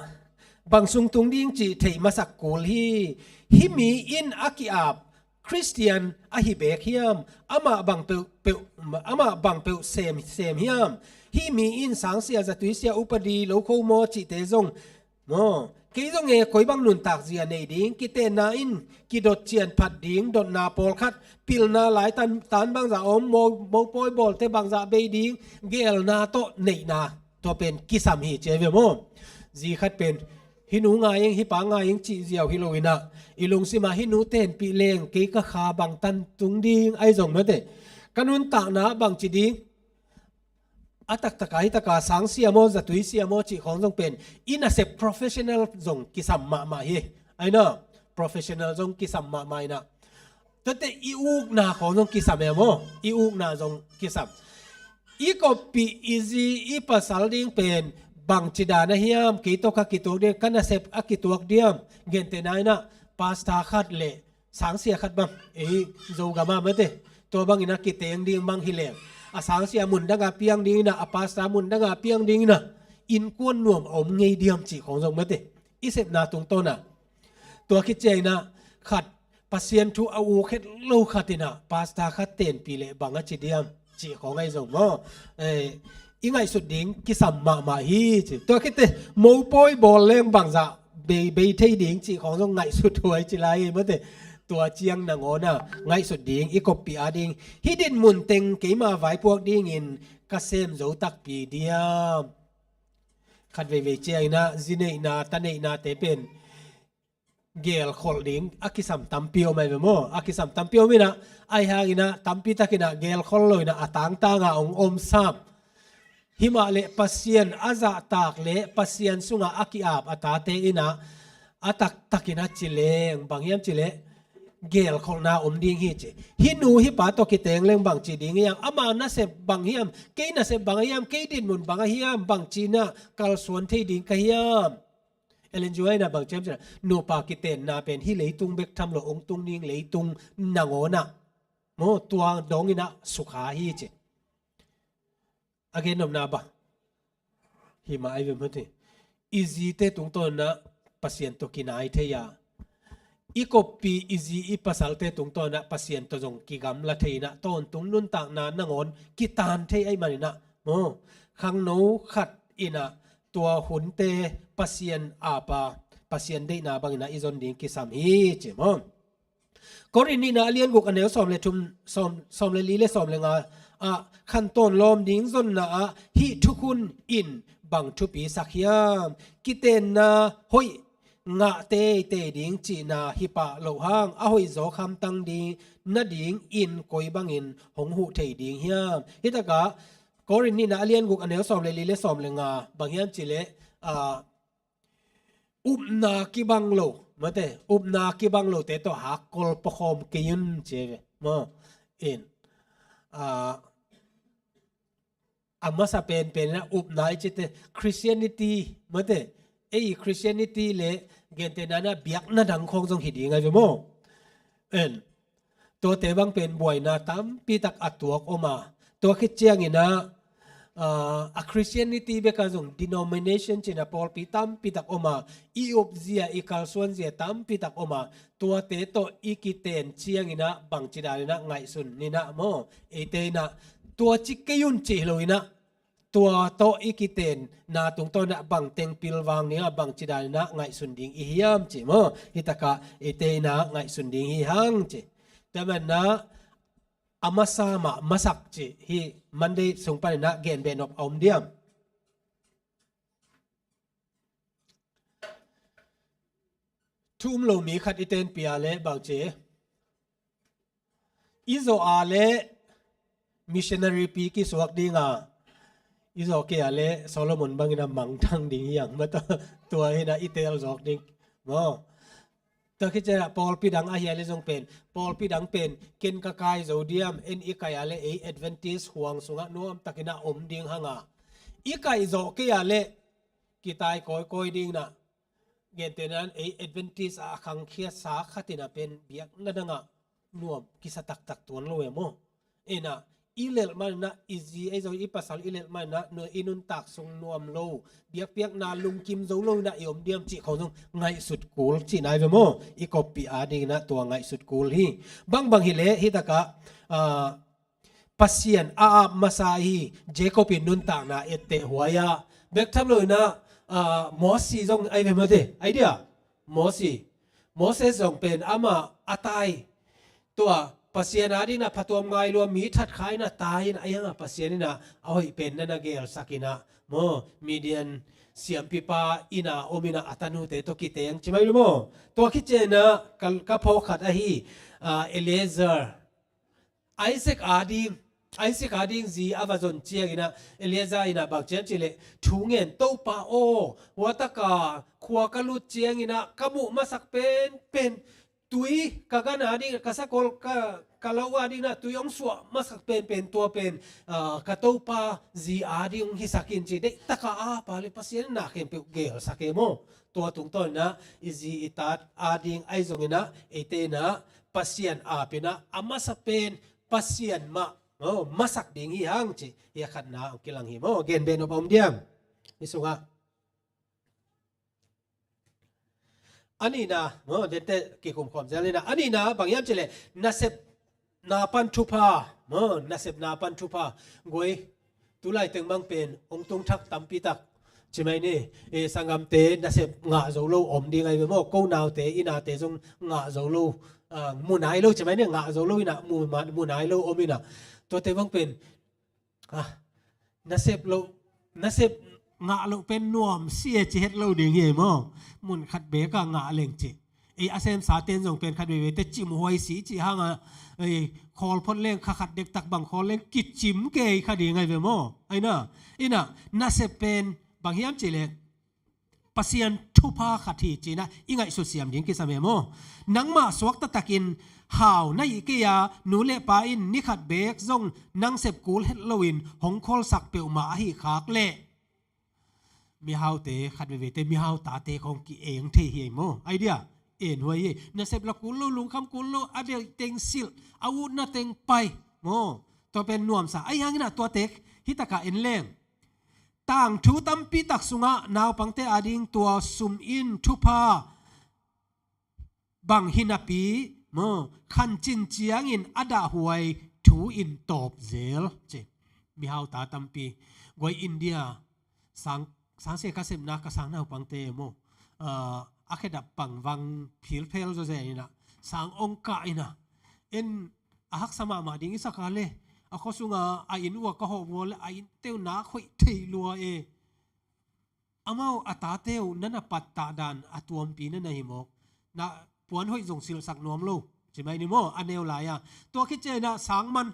bang sung tung ding cih theih masak kul hi. Hih mi in a ki-ap Khristian ahi beek hiam? Amah bang peuh, peuh, amah bang peuh sem, sem hiam? Hih mi in sangsia, zatuisia, upadi, lokho maw cihte zong maw, kei zong e koi bang nuntak zia nei ding, kitenna in kidot cian phat ding, dotna pawlkhat, pilna lai tan, tan bangzah om, mo, mopawi bawlte bangzah bei ding, gelna tawh neihna, tua pen kisam hi ci ei ve maw. Zi khat pen, hih nu ngai ing, hih pa ngai ing cih ziau hi lo in a, i lungsim ah hih nu tenpih leng kei ka kha bang tan tung ding ahi zong mate, ka nuntakna bang ci ding, a taktak a, hi taka sangsia maw, zatuisia maw cih khawng zong pen i nasep professional zong kisam mahmah hi. Ahi na, professional zong kisam mahmah in a, tuate i ukna khawng zong kisam e maw, i ukna zong kisam. I koppih i zi i pasal ding pen bangci dan a hiam, kei tawh ka kituak diam, ka nasep a kituak diam, gentehna in a, pastor khat le sangsia khat bang, ei Zogam ah mate, tua bang in a kiteng ding bang hi leng, a sangsia mun dang a piang ding in a, a pastor mun dang a piang ding in a, innkuan nuam a om ngei diam cih khawng zong mate, i sepna tungtawn a. Tua khit ciang in a, khat Pasian thu a uk het lo khat in a, pastor khat tenpih leh bang a ci diam cih khawng ahi zong maw, eh, i ngaihsut ding kisam mahmah hi ci. Tua khit teh, mopawi bawl leng bangzah bei, bei thei ding cih khawng zong ngaihsut huai ci lai hi mate. Tua ciang nangawn a ngaihsut ding, i koppih a ding, hih dinmun teng keima vaipuak dingin ka sem zo takpi diam? Khat veivei ciang in a, zi neihna, ta neihnate pen gelkholh ding a kisam tampi om ahi ve maw. A kisam tampi om in a, ahi hang in a, tampi tak in a gelkholh lo in a, a tangtang a hong om sam. Hi mah leh Pasian a zahtak le Pasian sungah a ki-ap a tate in a, a taktak in a ci leng, bang hiam cih leh, gelkholhna om ding hi ci. Hih nu hih pa tawh kiteng leng bangci ding hiam, ama nasep bang hiam, kei nasep bang hiam, kei dinmun bang hiam, bangci in a kalsuan thei ding ka hiam? Ellen G. White in a bang ci hiam cih leh, nupa kitenna pen hih leitung bek tham lo, hong tung ding leitung nangawn ah maw, tua dong in a sukha hi ci. A gen nopna bang, hi mah ahi ve maw te. I zite tungtawn in a Pasian tawh kinai thei a, i koppih i zi i pasalte tungtawn in a Pasian tawh zong kigamla thei in a, tawntung nuntakna nangawn kitan thei ahih man in a maw, khangno khat in a tua hunte Pasian ap a, Pasian deihna bang in a i zon ding kisam hi ci maw. Korin nihna a lian guk a neu sawm le thum, sawm, sawm le li le sawm le nga ah, khantawn lawm ding zonna ah hih thukhun in bang thupi sak hiam? Kitenna hoih ngah teitei ding cihna hi pah loh hang, a hoih zawk hamtang ding nadingin koi bangin hong huh thei ding hiam? Hi takah Korin nihna a lian guk a neu sawm le li le sawm le nga, bang hiam cih leh, ah, upna kibang lo, mate, upna kibang lote tawh hakkol pawkhawm kei un ci ve maw. In, ah, a masa penpen in a upna i cite Christianity, mate, ei Christianity le gentehna in a biakna dang khawng zong hi ding ahi ve maw. En, tuate bang pen buaina tampi tak a tuak om a, tua khit ciangin a, ah, a Christianity bek a zong denomination ci in a pawlpi tampi tak om a, i upzia, i kalsuanzia tampi tak om a, tuate tawh i kiten ciangin a bangci dan in a ngaihsun ni in a maw, eite in a tua ci kei un cih hi lo in a, tua tawh i kitenna tungtawn in a bangteng pilvang ding a, bangci dan in a ngaihsun ding i hiam ci maw. Hi takah eite in a ngaihsun ding hi hang ci. Tua man in a, a masa mah masak cih hi. Monday sung panin ah gen beh nop a om diam? Thu um lo mi khat i tenpih a leh bang ci? I zawh a leh missionary pi kisuak ding a, i zawh kei a leh Solomon bangin a mangthang ding hi hang mah, tua hi in ah i teel zawk ding maw? Tua khit ciangin ah pawlpi dang ahi a leh zong pen, pawlpi dang pen ken ka kai zo diam? En, i kai a leh ei Adventist huang sungah nuamtakin ah om ding hang a, i kai zawh kei a leh kitai kawikawi ding in ah, gentehna in ei Adventist a khangkhiatsa khat in ah pen biakna dang ah nuam kisa taktak tuan lo e maw? In ah i lelh man in ah, i zi ei zong i pasal i lelh man in ah, nu, i nuntak sung nuam lo, biakpiakna lungkim zo lo in ah i om diam cih khawng zong ngaihsut kul cihna hi ve maw? I koppih a ding in ah tua ngaihsut kul hi. Bangbang hi leh hih tak ah, ah, Pasian a ap masa hi. Jacob in nuntakna etteh huai a, bek tham lo in ah, ah, Mosi zong ahi ve maw te, ahi dia? Mosi, Moses zong pen amah a tai, tua Pasian a ding in ah phatuam ngai lua, mi that kha in ah tai in ah, ahi hang a Pasian in ah a hoih pen na na gelsak in ah maw, Midian siampipa inn ah om in ah a tanute tawh kiteng ci mai lo maw? Tua khit ciangin ah ka, ka phawk khat ahi, ah, Eleazar, Isaac a ding, Isaac a ding zi a va zon ciangin ah Eleazar in ah bang ci hiam cih leh, thu ngen, Topa aw, hua tak a khua ka lut ciangin ah ka muh masak penpen tui, ka gan a ding, ka sakol, ka, ka lo a ding in ah tui hong suah masak penpen, tua pen, ah, ka topa zi a ding hong hisak in ci, deih tak a ap a leh Pasian in na khempeuh gelsak e maw? Tua tungtawn in ah i zi i tate a ding ahi zongin ah eite in ah Pasian ap in ah a masa pen Pasian mah, oh, masak ding hi hang cih hi a khatna hong kilang hi maw? Gen beh nop a om diam? Hih sungah a nihna, maw, dente kikum khawm zel ni in ah, a nihna bang hiam cih leh nasepna pan thupha, maw, nasepna pan thupha. Guai, tulai teng bang pen hong tung thak tampi tak ci mai ni. E, sanggamte nasep ngah zo lo om ding ahi ve maw? Ko naute, i nate zong ngah zo lo, ah, mu nai lo ci mai ni, ngah zo lo in ah mu, mu nai lo om in ah. Tuate bang pen, ah, nasep loh, nasep ngah loh pen nuam si e ci het lo ding hi maw? Mun khat bek a ngah leng ci. Ei, a semsa ten zong pen khat veivei te cim huai si ci hang a, ei, khawl phot leng kha khat dektak bang khawl leng kicim kei kha ding ahi ve maw? Ahi na, in ah nasep pen bang hiam cih leh Pasian thupha khat hi ci in ah i ngaihsut siam ding kisam e maw? Nangmah suakta takin hau na hih kei a, nu le pa in ni khat bek zong nang sep kul het loin hong kholsak peuhmah ahih khak leh, mihaute khat veivei te, mihau tate khawng ki-eng thei hi ei maw? Ahi dia, en huai hi. Nasep la kul lo, lungkham kul lo, a deih teng silh, a utna teng pai maw? Tua pen nuamsa. Ahi hangin ah tuate hih tak a en leng, tangthu tampi tak sungah naupangte a ding tua sum in thupha bang hi napi maw, khancin ciangin a dahhuai thu in tawp zel ci. Mihau ta tampi, guai, India sang, sangsia ka sepna ka sang naupangte maw, ah, a khedap pangvang philphel zawzen in ah, sang ong kah in ah, en, a haksa mahmah ding i sak a leh, a khua sunga a inn uh a ka hawh uh a leh, a inn teuh nak hoih thei lua e. Amau a tate uh na na pattah dan a tuampi na na hi mawk. Na puan hoih zong silhsak nuam lo ci mai ni maw, a neu lai a. Tua khit ciangin ah sang man,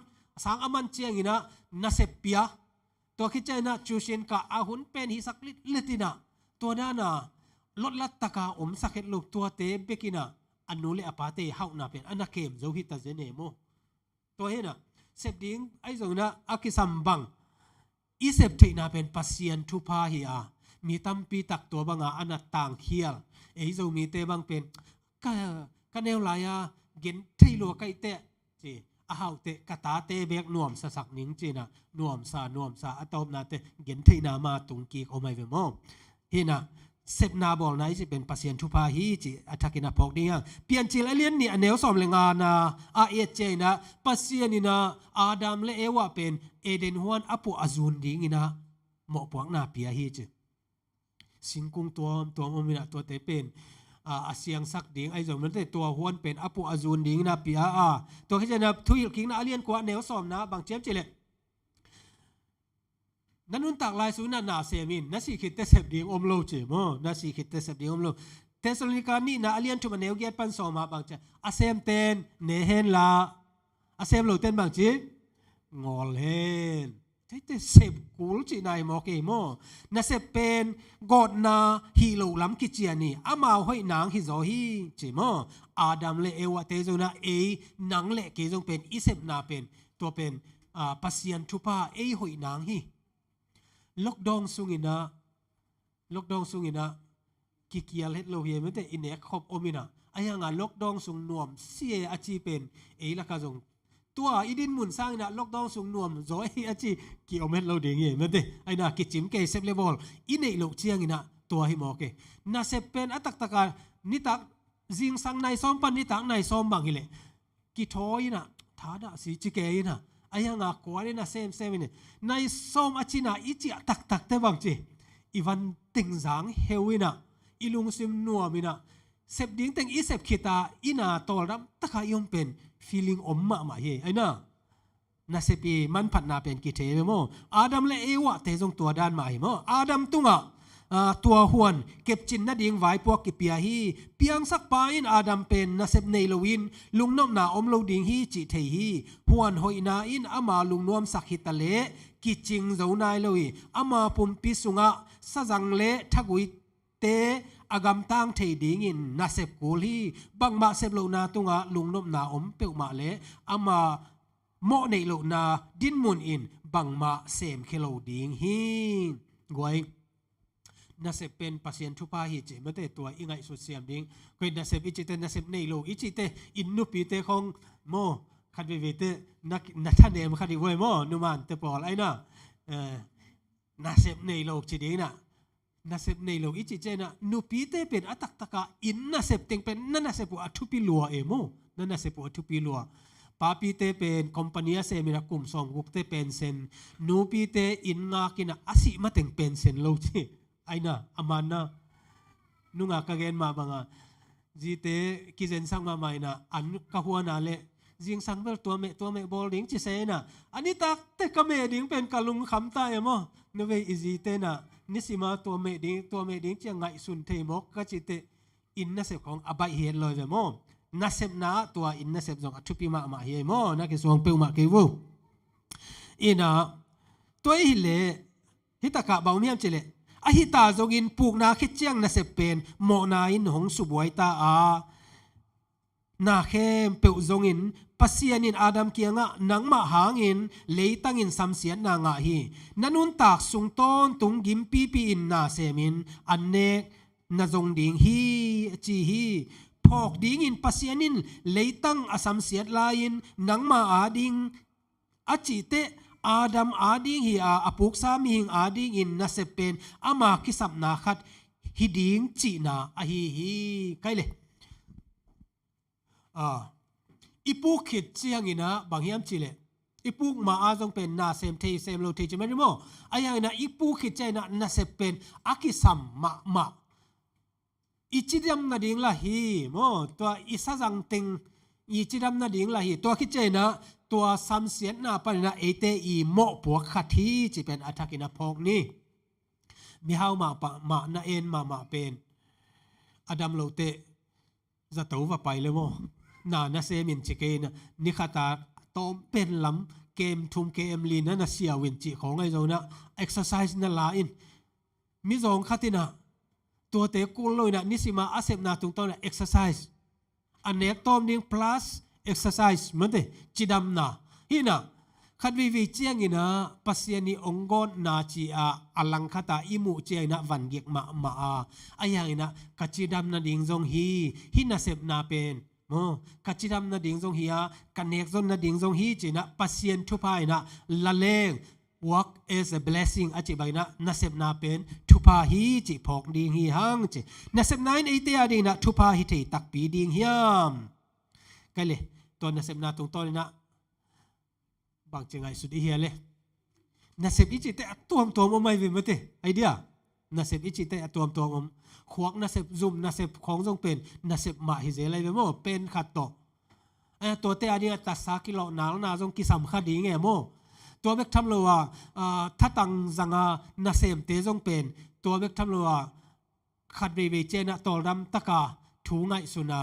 sang a man ciangin ah nasep pia. Tua khit ciangin ah tuition kah, a hun pen hisak litlit in ah, tua dan a lotlat tak a omsak het lo, tuate bek in ah a nu le a pate hauhna pen a na kem zo hi ta zen e maw. Tua hi in ah, sep ding ahi zongin ah a kisam bang, i sep theihna pen Pasian thupha hi a, mi tampi tak tua bang a a na tangkhial. Ei Zomite bang pen, ka, ka neu lai a gen thei lua ka hih teh ci, a hauh teh ka tate bek nuamsa sak ning ci in ah, nuamsa, nuamsa, a tawpna teh gen theihna ma tung kik om ahi ve maw. Hi in ah, sepna bawlna i cih pen Pasian thupha hi cih a thakin a phawk ding hi hang. Piancil a lian nih a neu sawm le ngana ah i et ciangin ah, Pasian in ah Adam le Eva pen Eden huan a puah a zun dingin ah mawhpuakna pia hi ci. Singkung tuamtuam om in ah tuate pen a, a siangsak ding ahi zong mate, tua huan pen a puah a zun ding ina pia a. Tua khit ciangin ah Thuhilhkikna a lian kua neu sawmna bang ci hiam cih leh, na nuntak lai sungin ah na sem in, na sih khit teh sep ding om lo ci maw, na sih khit teh sep ding om lo. Thessalonika nihna a lian thum a neu giat pan sawm ah bang ci hiam, a semten ne hen la, a sem loten bang ci, ngawl hen. Tete sep kul cihna hi maw, kei maw? Nasep pen gawtna hi lo lam kician hi, amau hoih nang hi zaw hi ci maw? Adam le Eva te zong ina ei, nang le kei zong pen i sepna pen, tua pen, a, Pasian thupha, ei hoih nang hi. Lockdown sungin ah, lockdown sungin ah kikial het lo hi ei mate, i nek khop om in ah. Ahi hang a lockdown sung nuam si e a ci pen ei lakah zong, tua i dinmun sangin ah lockdown sung nuam zaw e a ci kiom het lo ding hi ei mate. Ahi na kicim kei, sep le bawl i neih loh ciangin ah tua hi maw, kei. Nasep pen a taktak a nitak, zingsang nai sawm pan nitak nai sawm bang hi leh kithawi in ah, thadah si ci kei in ah, ahi hang a kuan in ah semsem in, nai sawm a cin ah i ciah taktak teh bang ci, i van teng zang heu in ah, i lungsim nuam in ah, sep ding teng i sep khit a, inn a tawldam tak a i om pen feeling om mahmah hi. Ahi na, nasep i manphatna pen kithei ve maw? Adam le Eva te zong tua dan mah hi maw? Adam tungah, a, tua huan kepcin nading vaipuak kipia hi. Piangsak pa in Adam pen nasep nei loin lungnopna om lo ding hi cih thei hi. Huan hoihna in ama lungnuamsak hi ta leh kicing zo nai lo hi. Ama pumpi sungah sazang le thaguite a gamtang thei dingin nasep kul hi. Bangmah sep lohna tungah lungnopna om peuhmah leh ama mawh neih lohna dinmun in bangmah semkhia lo ding hi. Guai, nasep pen Pasian thupha hi cih mate, tua i ngaihsut siam ding. Koi nasep i cih teh, nasep nei lo i cih teh, inn nupite khong maw, khat veivei teh na, na thanem khat hi guai maw, numante pawl ahi na. Eh, nasep nei lo ci ding in ah, nasep nei lo i cih ciangin ah, nupite pen a taktak a inn nasep teng pen na nasep uh a thupi lua e maw? Na nasep uh a thupi lua. Papite pen company a sem in ah kum sawmguk teh pension, nupite inn ngak in ah a sih mateng pension lo ci. Ahi na, a man na. Nungak ka gen mah bang a, zite kizensak mahmah in ah, an ka huan a leh zingsang bel tua meh, tua meh bawl ding ci se in ah, a nitak teh ka meh ding pen ka lungkham ta e maw? Nuvei i zite in ah, nisima tua meh ding, tua meh ding ci a ngaihsun thei mawk ka cih teh, inn nasep khong a baih hi het lo e ve maw? Nasepna ah tua inn nasep zong a thupi mahmah hi e maw? Na kisuang peuhmah kei vo. In ah, tua i hi leh, hi takah bang om hiam cih leh, ahi ta zongin pukna khit ciang nasep pen mawhna in hong subuai ta a, na khempeuh zongin Pasian in Adam kiangah, nangmah hangin leitangin samsiatna ngah hi. Na nuntak sung tawntung gimpipi in na semin an nek na zong ding hi, a ci hi. Phawk dingin Pasian in leitang a samsiat lai-in nangma ading a cih teh, Adam ading hi a, a puksa mihing adingin nasep pen ama kisapna khat hi ding cihna ahi hi. Kai le, a, i puk khit ciangin ah bang hiam cih leh, i puk ma a zong pen na sem thei sem lo thei ci mah ni maw? Ahi hangin ah i puk khit ciangin ah nasep pen a kisam mahmah. I cidam nading lah hi maw, tua i sazang teng i cidam nading lah hi. Tua khit ciangin ah tua samsiatna panin ah eite i mawhpuak khat hi cih pen a thakin a phawk ni. Mihau mah pah, mah na en mahmah pen a dam lo teh zato va pai le maw? Na na sem in ci kei in ah, ni khat a tawm pen lam kem thum kem li na na siau in cih khawng ahi zong in ah, exercise na la in. Mizawng khat in ah, tuate kul lo in ah, nisima a sepna tungtawn in ah exercise, a nek tawm ding plus exercise mate, cidamna. Hi in ah, khat veivei ciangin ah Pasian i ong gawtna ci a, a langkhat a i muh ciangin ah van gik mahmah a, ahi hangin ah ka cidam nading zong hi, hih nasepna pen maw, ka cidam nading zong hi a, ka nek zon nading zong hi ci in ah Pasian thupha in ah la leng, work as a blessing a cih bangin ah nasepna pen thupha hi cih phawk ding hi hang ci. Nasepna in eite adingin ah thupha hi thei takpi ding hiam? Kai le, tua nasepna tungtawn in ah bangci ngaihsut i hia le? Nasep i cih teh a tuamtuam om ahi ve mate, idea. Nasep i cihte a tuamtuam om. Khuak nasep, zum nasep khawng zong pen nasep mah hi zel lai ve maw, pen khat tawh. Tuate a dingah tatsa kilawh nalna zong kisam kha ding e maw. Tua bek tham lo a, a, thatang zanga nasemte zong pen tua bek tham lo a, khat veivei ciangin ah tawldam taka thu ngaihsutna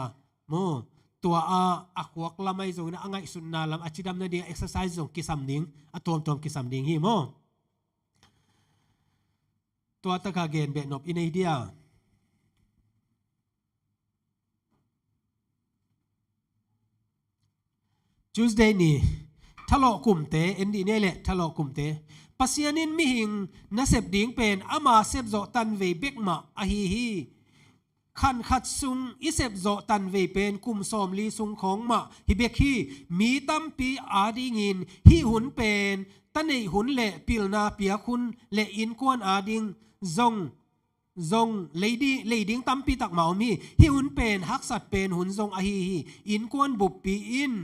maw. Tua a, a khuak lam ahi zongin ah a ngaihsutna lam a cidam nading exercise zong kisam ding, a tuamtuam kisam ding hi maw. Tua taka gen beh nop i nei dia. Tuesday ni, thalawh kumte, en dih ni leh thalawh kumte. Pasian in mihing nasep ding pen ama sepzawh tanvei bek mah ahi hi. Khan khat sung i sepzawh tanvei pen kum sawmli sung khawng mah hi bek hi. Mi tampi adingin hih hun pen ta neih hun leh pilna piak hun leh innkuan ading zong zong lei di-, lei ding tampi tak mah om hi. Hih hun pen haksat pen hun zong ahi hi. Innkuan buppi in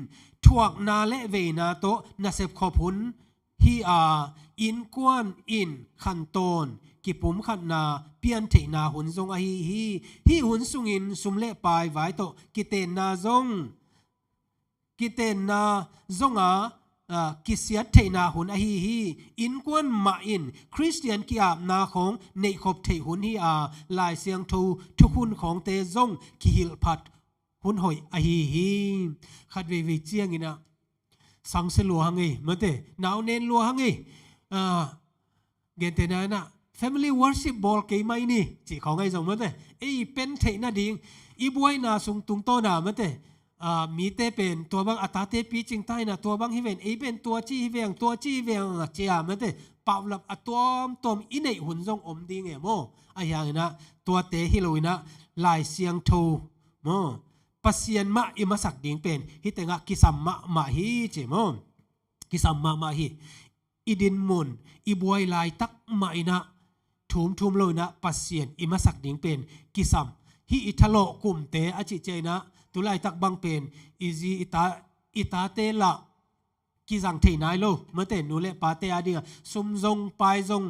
thuakna leh veina tawh nasep khop hun hi a, innkuan in khantawn kipumkhatna piantheihna hun zong ahi hi. Hih hun sungin sum leh pai vai tawh kitenna zong kitenna zonga, a, kisiat theihna hun ahi hi. Innkuan mah in Khristian ki-apna khawng neihkhop theih hun hi a, Lai Siangtho thukhun khawngte zong kihilhphat hun hoih ahi hi. Khat veivei ciangin ah sangsia lua hang ei, mate, nau nen lua hang ei. A, gentehna in ah family worship bawl kei mai ni, cih khawng ahi zong mate. Ei pen theih nading, i buaina sung tungtawna mate. A, mite pen tua bang a tate picing ta in ah tua bang hi ven, ei pen tua ci hi veng, tua ci hi veng a ci a mate. Paulap a tuamtuam i neih hun zong om ding e maw. Ahi hangin ah tuate hi lo in ah Lai Siangtho maw, Pasian mah i masak ding pen hih tengah kisam mahmah hi ci maw. Kisam mahmah hi. I dinmun, i buai laitak mah in ah thumthum lo in ah Pasian i masak ding pen kisam. Hih i thalawh kumte a cih ciang in ah tu laitak bang pen i zi i ta, i tate lah kizang thei nai lo. Mate, nu leh pate a dingah sum zong pai zong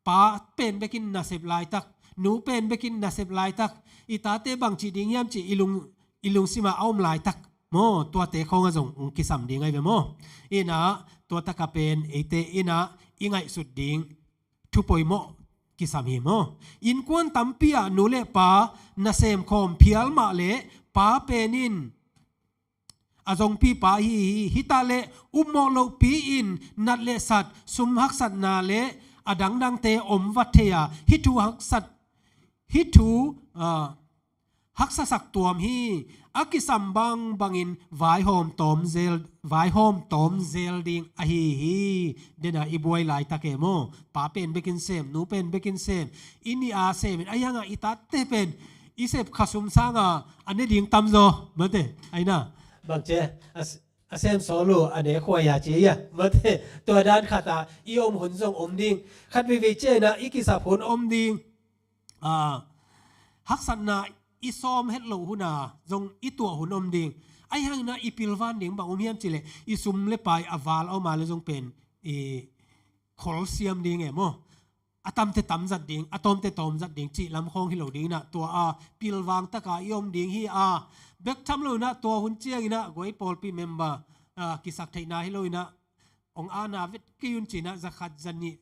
pa pen bekin nasep laitak, nu pen bekin nasep laitak, i tate bang cih ding hiam cih i lung, i lungsimah a om laitak maw, tuate khawngah zong hong kisam ding ahi ve maw. In ah tua takah pen eite in ah i ngaihsut ding thu poimawh kisam hi maw. Innkuan tampi ah nu leh pa nasem khawm phial mah leh pa pen in a zongpipa hi hi. Hita leh upmawh lohpi in nat leh sat, sum haksatna leh a dangdangte om vat thei a, hih thu haksat, hih thu, a, haksasak tuam hi. A kisam bangbangin vaihawm tawm zel, vaihawm tawm zel ding ahi hi. Dena i buai laitak e maw, pa pen bekin sem, nu pen bekin sem, i nih a semin, ahi hangah i tate pen i sep kha sum sanga a ne ding tamzaw mate, aina. Bangcia a s-, a sem sawl uh a ne khuaia ci ia mate. Tua dan khatah i om hun zong om ding. Khat veivei ciangin ah i kisap hun om ding. A, haksatna i sawm het loh huna zong i tuah hun om ding. Ahi hangin ah i pilvan ding bang om hiam cih leh i sum leh pai a val a om a leh zong pen i kholsiam ding e maw. A tamte tamzat ding, a tawmte tawmzat ding cih lam khawng hi lo ding in ah tua a pilvang taka i om ding hi a. Bek tham lo in ah tua hun ciangin ah guai pawlpi member, a, kisak theihna hi lo in ah hong ana vet kei un ci in ah zakhat zanih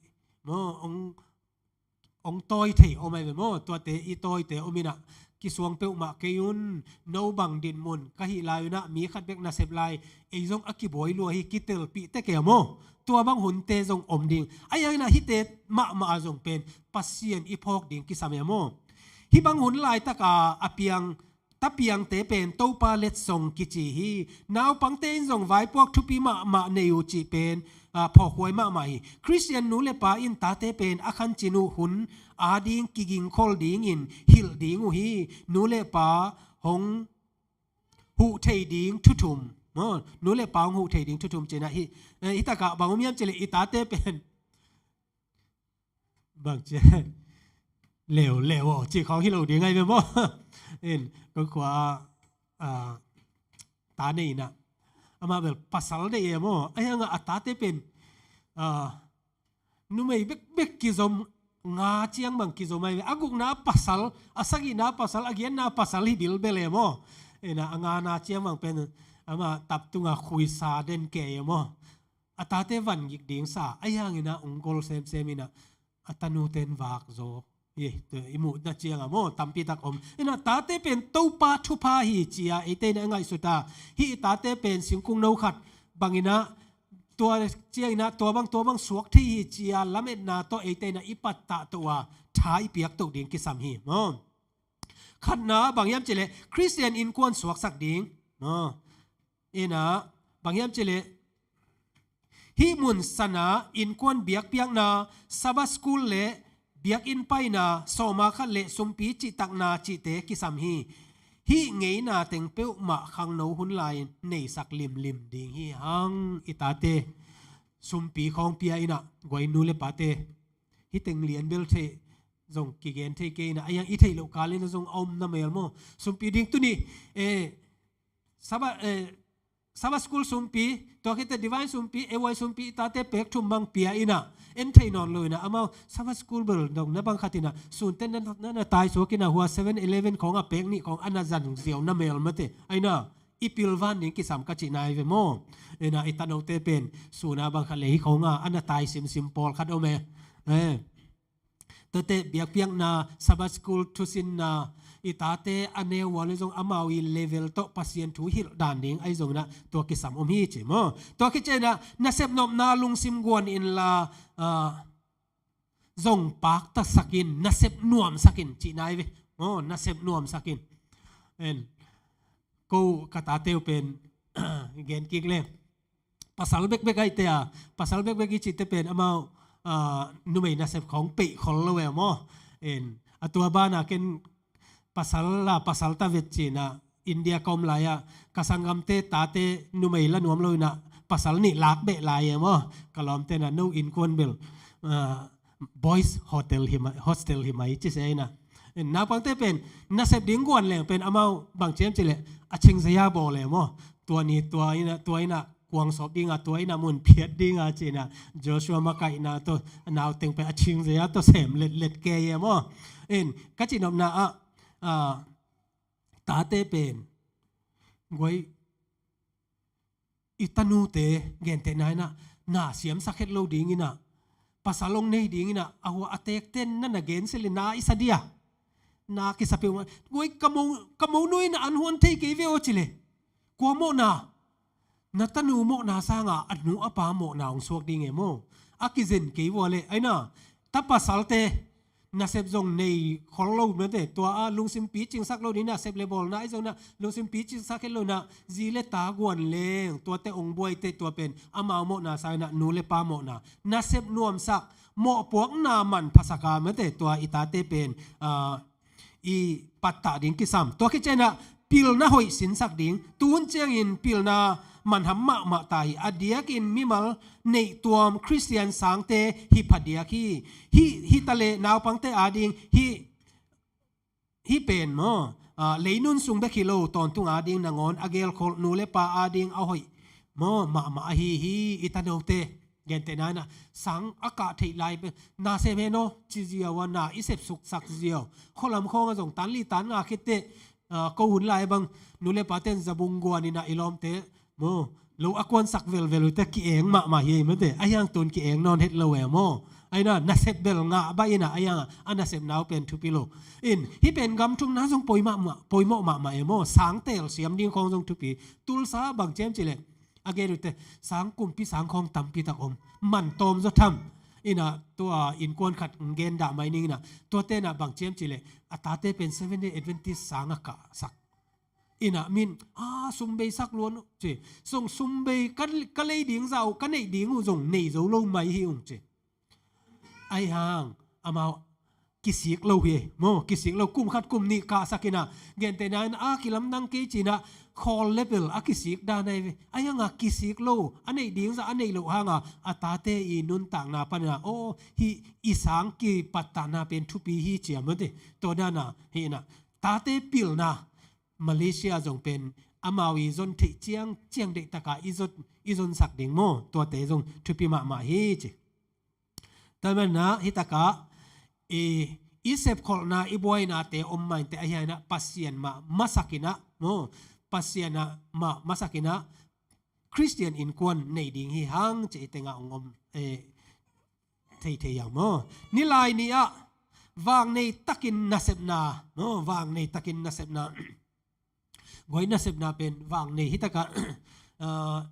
maw, hong, hong tawi thei om ahi ve maw. Tuate i tawite om in ah kisuang peuhmah kei un, no bang dinmun ka hih lai un ah mi khat bek nasep lai ei zong a kibuai lua hi, kitelpih tek e maw. Tua bang hunte zong om ding. Ahi hangin ah hihte mahmah ah zong pen Pasian i phawk ding kisam e maw. Hih bang hun laitaka a piang, tapiangte pen Topa letsong kici hi. Naupangte in zong vaipuak thupi mahmah nei uh cih pen, a, phawkhuai mahmah hi. Khristian nu leh pa in tate pen a khancin uh hun ading kigingkhol dingin hilh ding uh hi. Nu leh pa hong huh thei ding thu thum. Maw, nu leh pa hong huh thei ding thu thum ci in ah hih, eh, hih takah bang om hiam cih leh i tate pen bangcia leuleu aw cih khawng hi lo ding ahi ve maw. In, kong khua, a, ta nei in ah, amah bel pasal deih e maw. Ahi hangah a tate pen, a, numei bekbek kizom nga ciang bang kizom ahi ve. A gukna pasal, a sagihna pasal, a giatna pasal hi bilbel e maw. Ina, a ngana ciang bang pen ama tap tunga khuisa den kei e maw. A tate van gik ding sa, a hiang ina ung gol semsem ina, a tanuten vak zo. Ye, i muhna cianga maw, tampi tak om. Ina tate pen Topa thupha hi cia, eite ina ngaihsuta. Hi i tate pen singkung no khat bangina, tua ciangina, tua bang, tua bang suak thei hi cia, lametna tawh eite ina i pattah toh a, tha i piak toh ding kisam hi. Maw. Khatna, bang hiam cileh, Khristian innkuan suaksak ding. Maw. Ina, bang hiam cileh, hih mun sana innkuan biakpiakna, Sabbath school le biakinn paina, sawma khat le sumpi cihtakna cihte kisam hi. Hih ngeina teng peuhmah khangno hun lai-in neisak limlim ding hi hang i tate. Sumpi khawng pia ina, guai nu le pate. Hih teng lian bel thei, zong kigen thei kei ina, a hiang i theih loh kal ina zong a om na mel maw. Sumpi ding tuni, eh, Sabbath, eh, Sabbath school sumpi, tua khit teh Divine sumpi, A Y sumpi, i tate pek thum bang pia ina, en thei nawn lo ina, amau Sabbath school bel dong na bang khat ina, sunte na, na, na taisuak ina, hua seven eleven khawng a pek nih khawng a na zan ziau na mel mate. Aina, i pilvan ding kisam ka cihna hi ve maw. Ina, i tanote pen, suna bang khat le hi khawng a, a na tai simsim pawl khat om e. Eh. Tate biakpiakna, Sabbath school thusinna, i tate a neu ua le zong amau i level tawh Pasian thu hilh dan ding ahi zong ina, tua kisam om hi ci maw. Tua khit ciang ina, nasep nopna lungsim guan inla, ah, zong paktasakin, nasep nuamsakin cihna hi ve. Maw, nasep nuamsakin. En, ko ka tate uh pen, gen kik le. Pasal bekbek ahi te a, pasal bekbek i cihte pen amau, ah, numei nasep khawng peih khol lo e maw. En, a tua bana ken pasal la, pasal ta vet ci ina, India ka om lai-a, ka sanggamte tate numei la nuam lo ina, pasal nih lak beh lai e maw. Ka lawmte na, no innkuan bel, ah, boys hotel hi mai, hostel hi mai ci se ina. En, naupangte pen, nasep ding guan leng pen amau bang ciam cileh, a chingzaya bawl e maw. Tua ni, tua ina, tua ina, kuang sawp dinga, tua ina mun phiat dinga ci ina, Joshua makaihna tawh, a nauteng pen a chingzaya tawh sem letlet kei e maw. En, ka cihnopna ah, ah, tate pen, guai, i tanute gentehna ina, na siamsak het lo ding ina, pasal hong nei ding ina, a hua a tekten na na gensia le na i sa dia. Na kisa peuhmah. Guai, ka mo, ka monu ina an huan thei kei ve aw cileh. Kua mawhna, na tanu mawhna sanga a nu a pa mawhna hong suak ding e maw. A kizen kei vua le, aina, ta pasalte, nasep zong nei khol lo mate, tua a lungsim picingsak lo ding, nasep le bawlna ahi zong ina, lungsim picingsak het lo ina, zi le ta guan leng, tuate hong buaite tua pen, amau mawhna sang ina, nu le pa mawhna, nasep nuamsak, mawhpuakna manphasak a mate, tua i tate pen, ah, i pattah ding kisam. Tua khit ciang ina pilna hoih sinsak ding. Tuhun ciangin pilna manham mahmah ta hi. A diakin mimal neihtuam Khristian sangte hi phadiak hi. Hi, hi ta le naupangte ading hi, hi pen maw. Ah, leinun sung bek hi lo, tawntung ading nangawn a gelkholh nu le pa ading a hoih maw, mahmah ahi hi. I tanote gentehna ina, sang a kah theih lai pen, na sem hen aw, ci ziau a, na i sep suksak ziau. Khualam khawng a zong tan li tan nga khit teh, ah, ko hun lai bang, nu le paten zabung guan ina i lawmte, maw, lo a kuansak velvel uh teh ki-eng mahmah hi mate, a hiang tun ki-eng nawn het lo e maw. Aina, nasep bel ngah bah ina, a hiang a, a nasep nau pen thupi lo. In, hih pen gam thumna zong poi mahmah, poimawh mahmah e maw, sang tel siam ding khawng zong thupi, Tulsa bang ciam cileh, a gen uh teh, sang kumpi sang khawng tampi tak om. Man tawm zaw tham. Ina, tua innkuan khat gen dah mai ning ina. Tuate ina bang ciam cileh, a tate pen Seventh Day Adventist sang a kahsak. Ina min, a, sumbei sak luan uh ci. Zong sumbei ka, ka lei ding zah uh, ka neih ding uh zong nei zo lo mai hi ung ci. Ahi hang, amau kisik lo hi, maw, kisik lo, kum khat kum nih kahsak ina, gentehna ina, a kilamdang kei ci ina, khawl le bel a kisik dan ahi ve. Ahi hang a kisik lo, a neih ding zah a neih loh hang a, a tate i nuntakna pan ina, aw, hih i sang kipattahna pen thupi hi ci a mate. Tua dan a, hi ina, tate pilna, Malaysia zong pen, amau i zon theih ciang, ciang deih taka i zon, i zonsak ding maw, tuate zong thupi mahmah hi ci. Tua manin ah, hih takah, i, i sepkholhna, i buainate om mah inteh, ahi hangin ah Pasian mah masakin ah, maw, Pasian ah mah masakin ah Khristian innkuan nei ding hi hang ci-in i tengah hong om, eh, thei thei hang maw. Nilai ni-ah vangnei takin nasepna, maw, vangnei takin nasepna. Guai, nasepna pen vangnei hi takah, ah,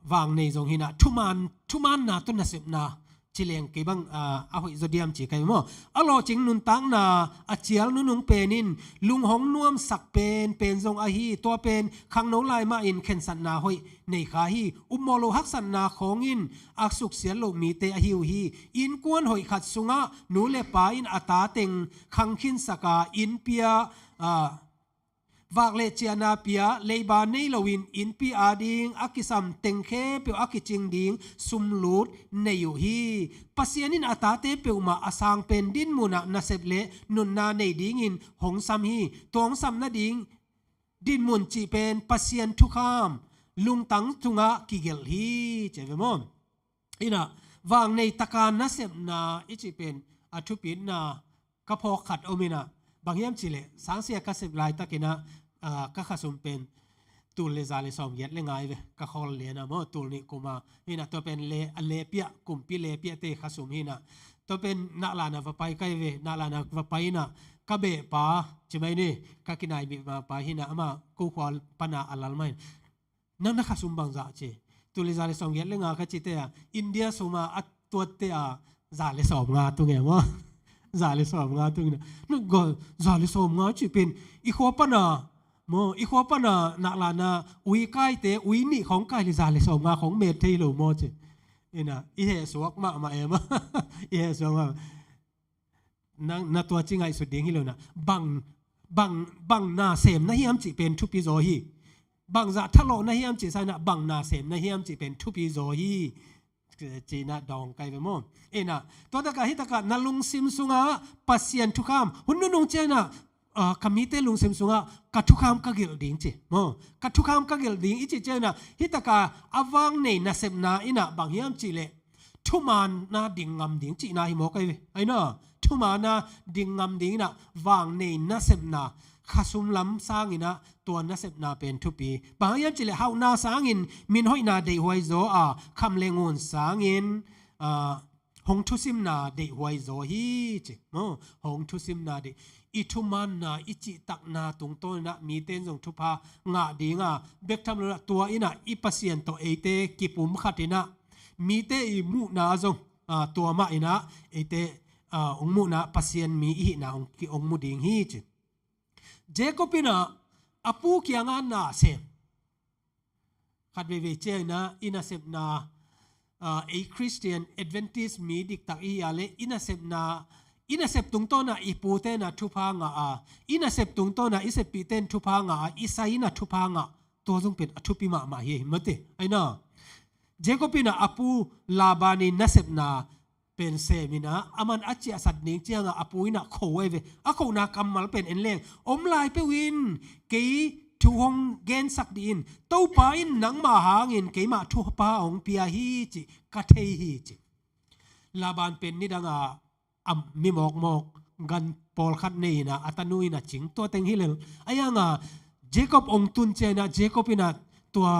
vangnei zong hi-in ah thuman, thumaanna tawh nasepna ci leng kei bang, ah, a hoih zaw diam ci ka hi maw. A lawhcing nuntakna a cial nunung pen in lunghong nuamsak penpen zong ahi, tua pen khangno lai mah in khensatna hoih nei kha hi. Upmawh loh haksatna khawng in a suksiat loh mite ahi uh hi. Innkuan hoih khat sungah nu le pa in a ta teng khang khinsak a, innpi ah, ah, vak le ciahna pia, leiba nei loin innpi ading a kisam teng khempeuh a kicing ding sumlut nei uh hi. Pasian in a tate peuhmah a sang pen dinmun ah nasep le nunna nei dingin hong sam hi. Tua hong sam nading dinmun cih pen Pasian thukham lungtang tungah kigelh hi, ci ve maw. In ah, vangnei taka nasepna i cih pen a thupitna ka phawk khat om in ah, bang hiam cih leh, sangsia ka sep laitak in ah, ah, ka khasum pen tul le za le sawmgiat le nga hi ve, ka khawl lian ah maw, tul nih kum a. In ah, tua pen le, a le piah, kumpi le piahte khasum hi-in ah, tua pen Naklan ah va pai ka hi ve, Naklan ah va pai in ah, ka behpa, ci mai ni, ka kinaih beh ma pa hi-in ah, amah ko khua pan a a lal mah hi-in, "Nang na khasum bangzah?" ci. "Tul le za le sawmgiat le nga," ka cite ah, India sum a a tuatte ah za le sawmnga tung e maw. Za le sawmnga tung in ah, "Na ga, za le sawmnga cih pen i khua pan a, maw, i khua pan a Naklan ah ui kaite, ui nih khawng kai le za le sawmnga khawng met thei lo maw," ci. In ah, i hehsuak mahmah e maw. I hehsuak mahmah. Nang, na tua ci ngaihsut ding hi lo in ah, bang, bang, bang na sem na hiam cih pen thupi zaw hi. Bangzah thalawh na hiam cih sang in ah, bang na sem na hiam cih pen thupi zaw hi, ci-in ah dawng ka hi ve maw. In ah, tua takah, hi takah na lungsim sungah Pasian thukham, hun nunung ciangin ah, ah, ka mite lungsim sungah ka thukham ka gelh ding ci maw. Ka thukham ka gelh ding i cih ciangin ah, hi takah a vangnei nasepna in ah bang hiam cih leh, thumaanna ding ngam ding cihna hi maw ka hi ve. Ahi na, thumaanna ding ngam ding in ah vangnei nasepna, khasum lam sang in ah tua nasepna pen thupi. Bang hang hiam cih leh hauhna sangin min hoihna deihhuai zaw a, kham le ngun sangin, ah, hong thusimna deihhuai zaw hi ci. Maw, hong thusimna deih. I thumaanna, i cihtakna tungtawn in ah mite in zong thupha ngah ding a, bek tham lo in ah tua in ah i Pasian tawh eite kipumkhat in ah, mite i muhna zong, ah, tua mah in ah eite, ah, hong muhna, Pasian mi i hihna hong ki, hong mu ding hi ci. Jacob in ah a pu kiangah na sem. Khat veivei ciangin ah i nasepna, ah, ei Khristian Adventist mi diktak i hi a leh, i nasepna, i nasep tungtawn ah i pute in ah thupha ngah a, i nasep tungtawn ah i seppihte in thupha ngah a, i sai in ah thupha ngah, tua zong pen a thupi mahmah hi, hi mate. Ahi na, Jacob in ah a pu Laban i nasepna pen sem in ah, aman a ciahsat ding ciangah a pu in ah kho ahi ve. A khohna kammal pen en leng, om lai peuh in kei thu hong gensak dih in, Topa in nangma hangin keimah thupha hong pia hi cih ka thei hi ci. Laban pen nidang a, a mi mawkmawk, gan pawlkhat nei in ah, a tanu in a cing, tua teng hi lel. Ahi hang a Jacob hong tun ciangin ah, Jacob in ah tua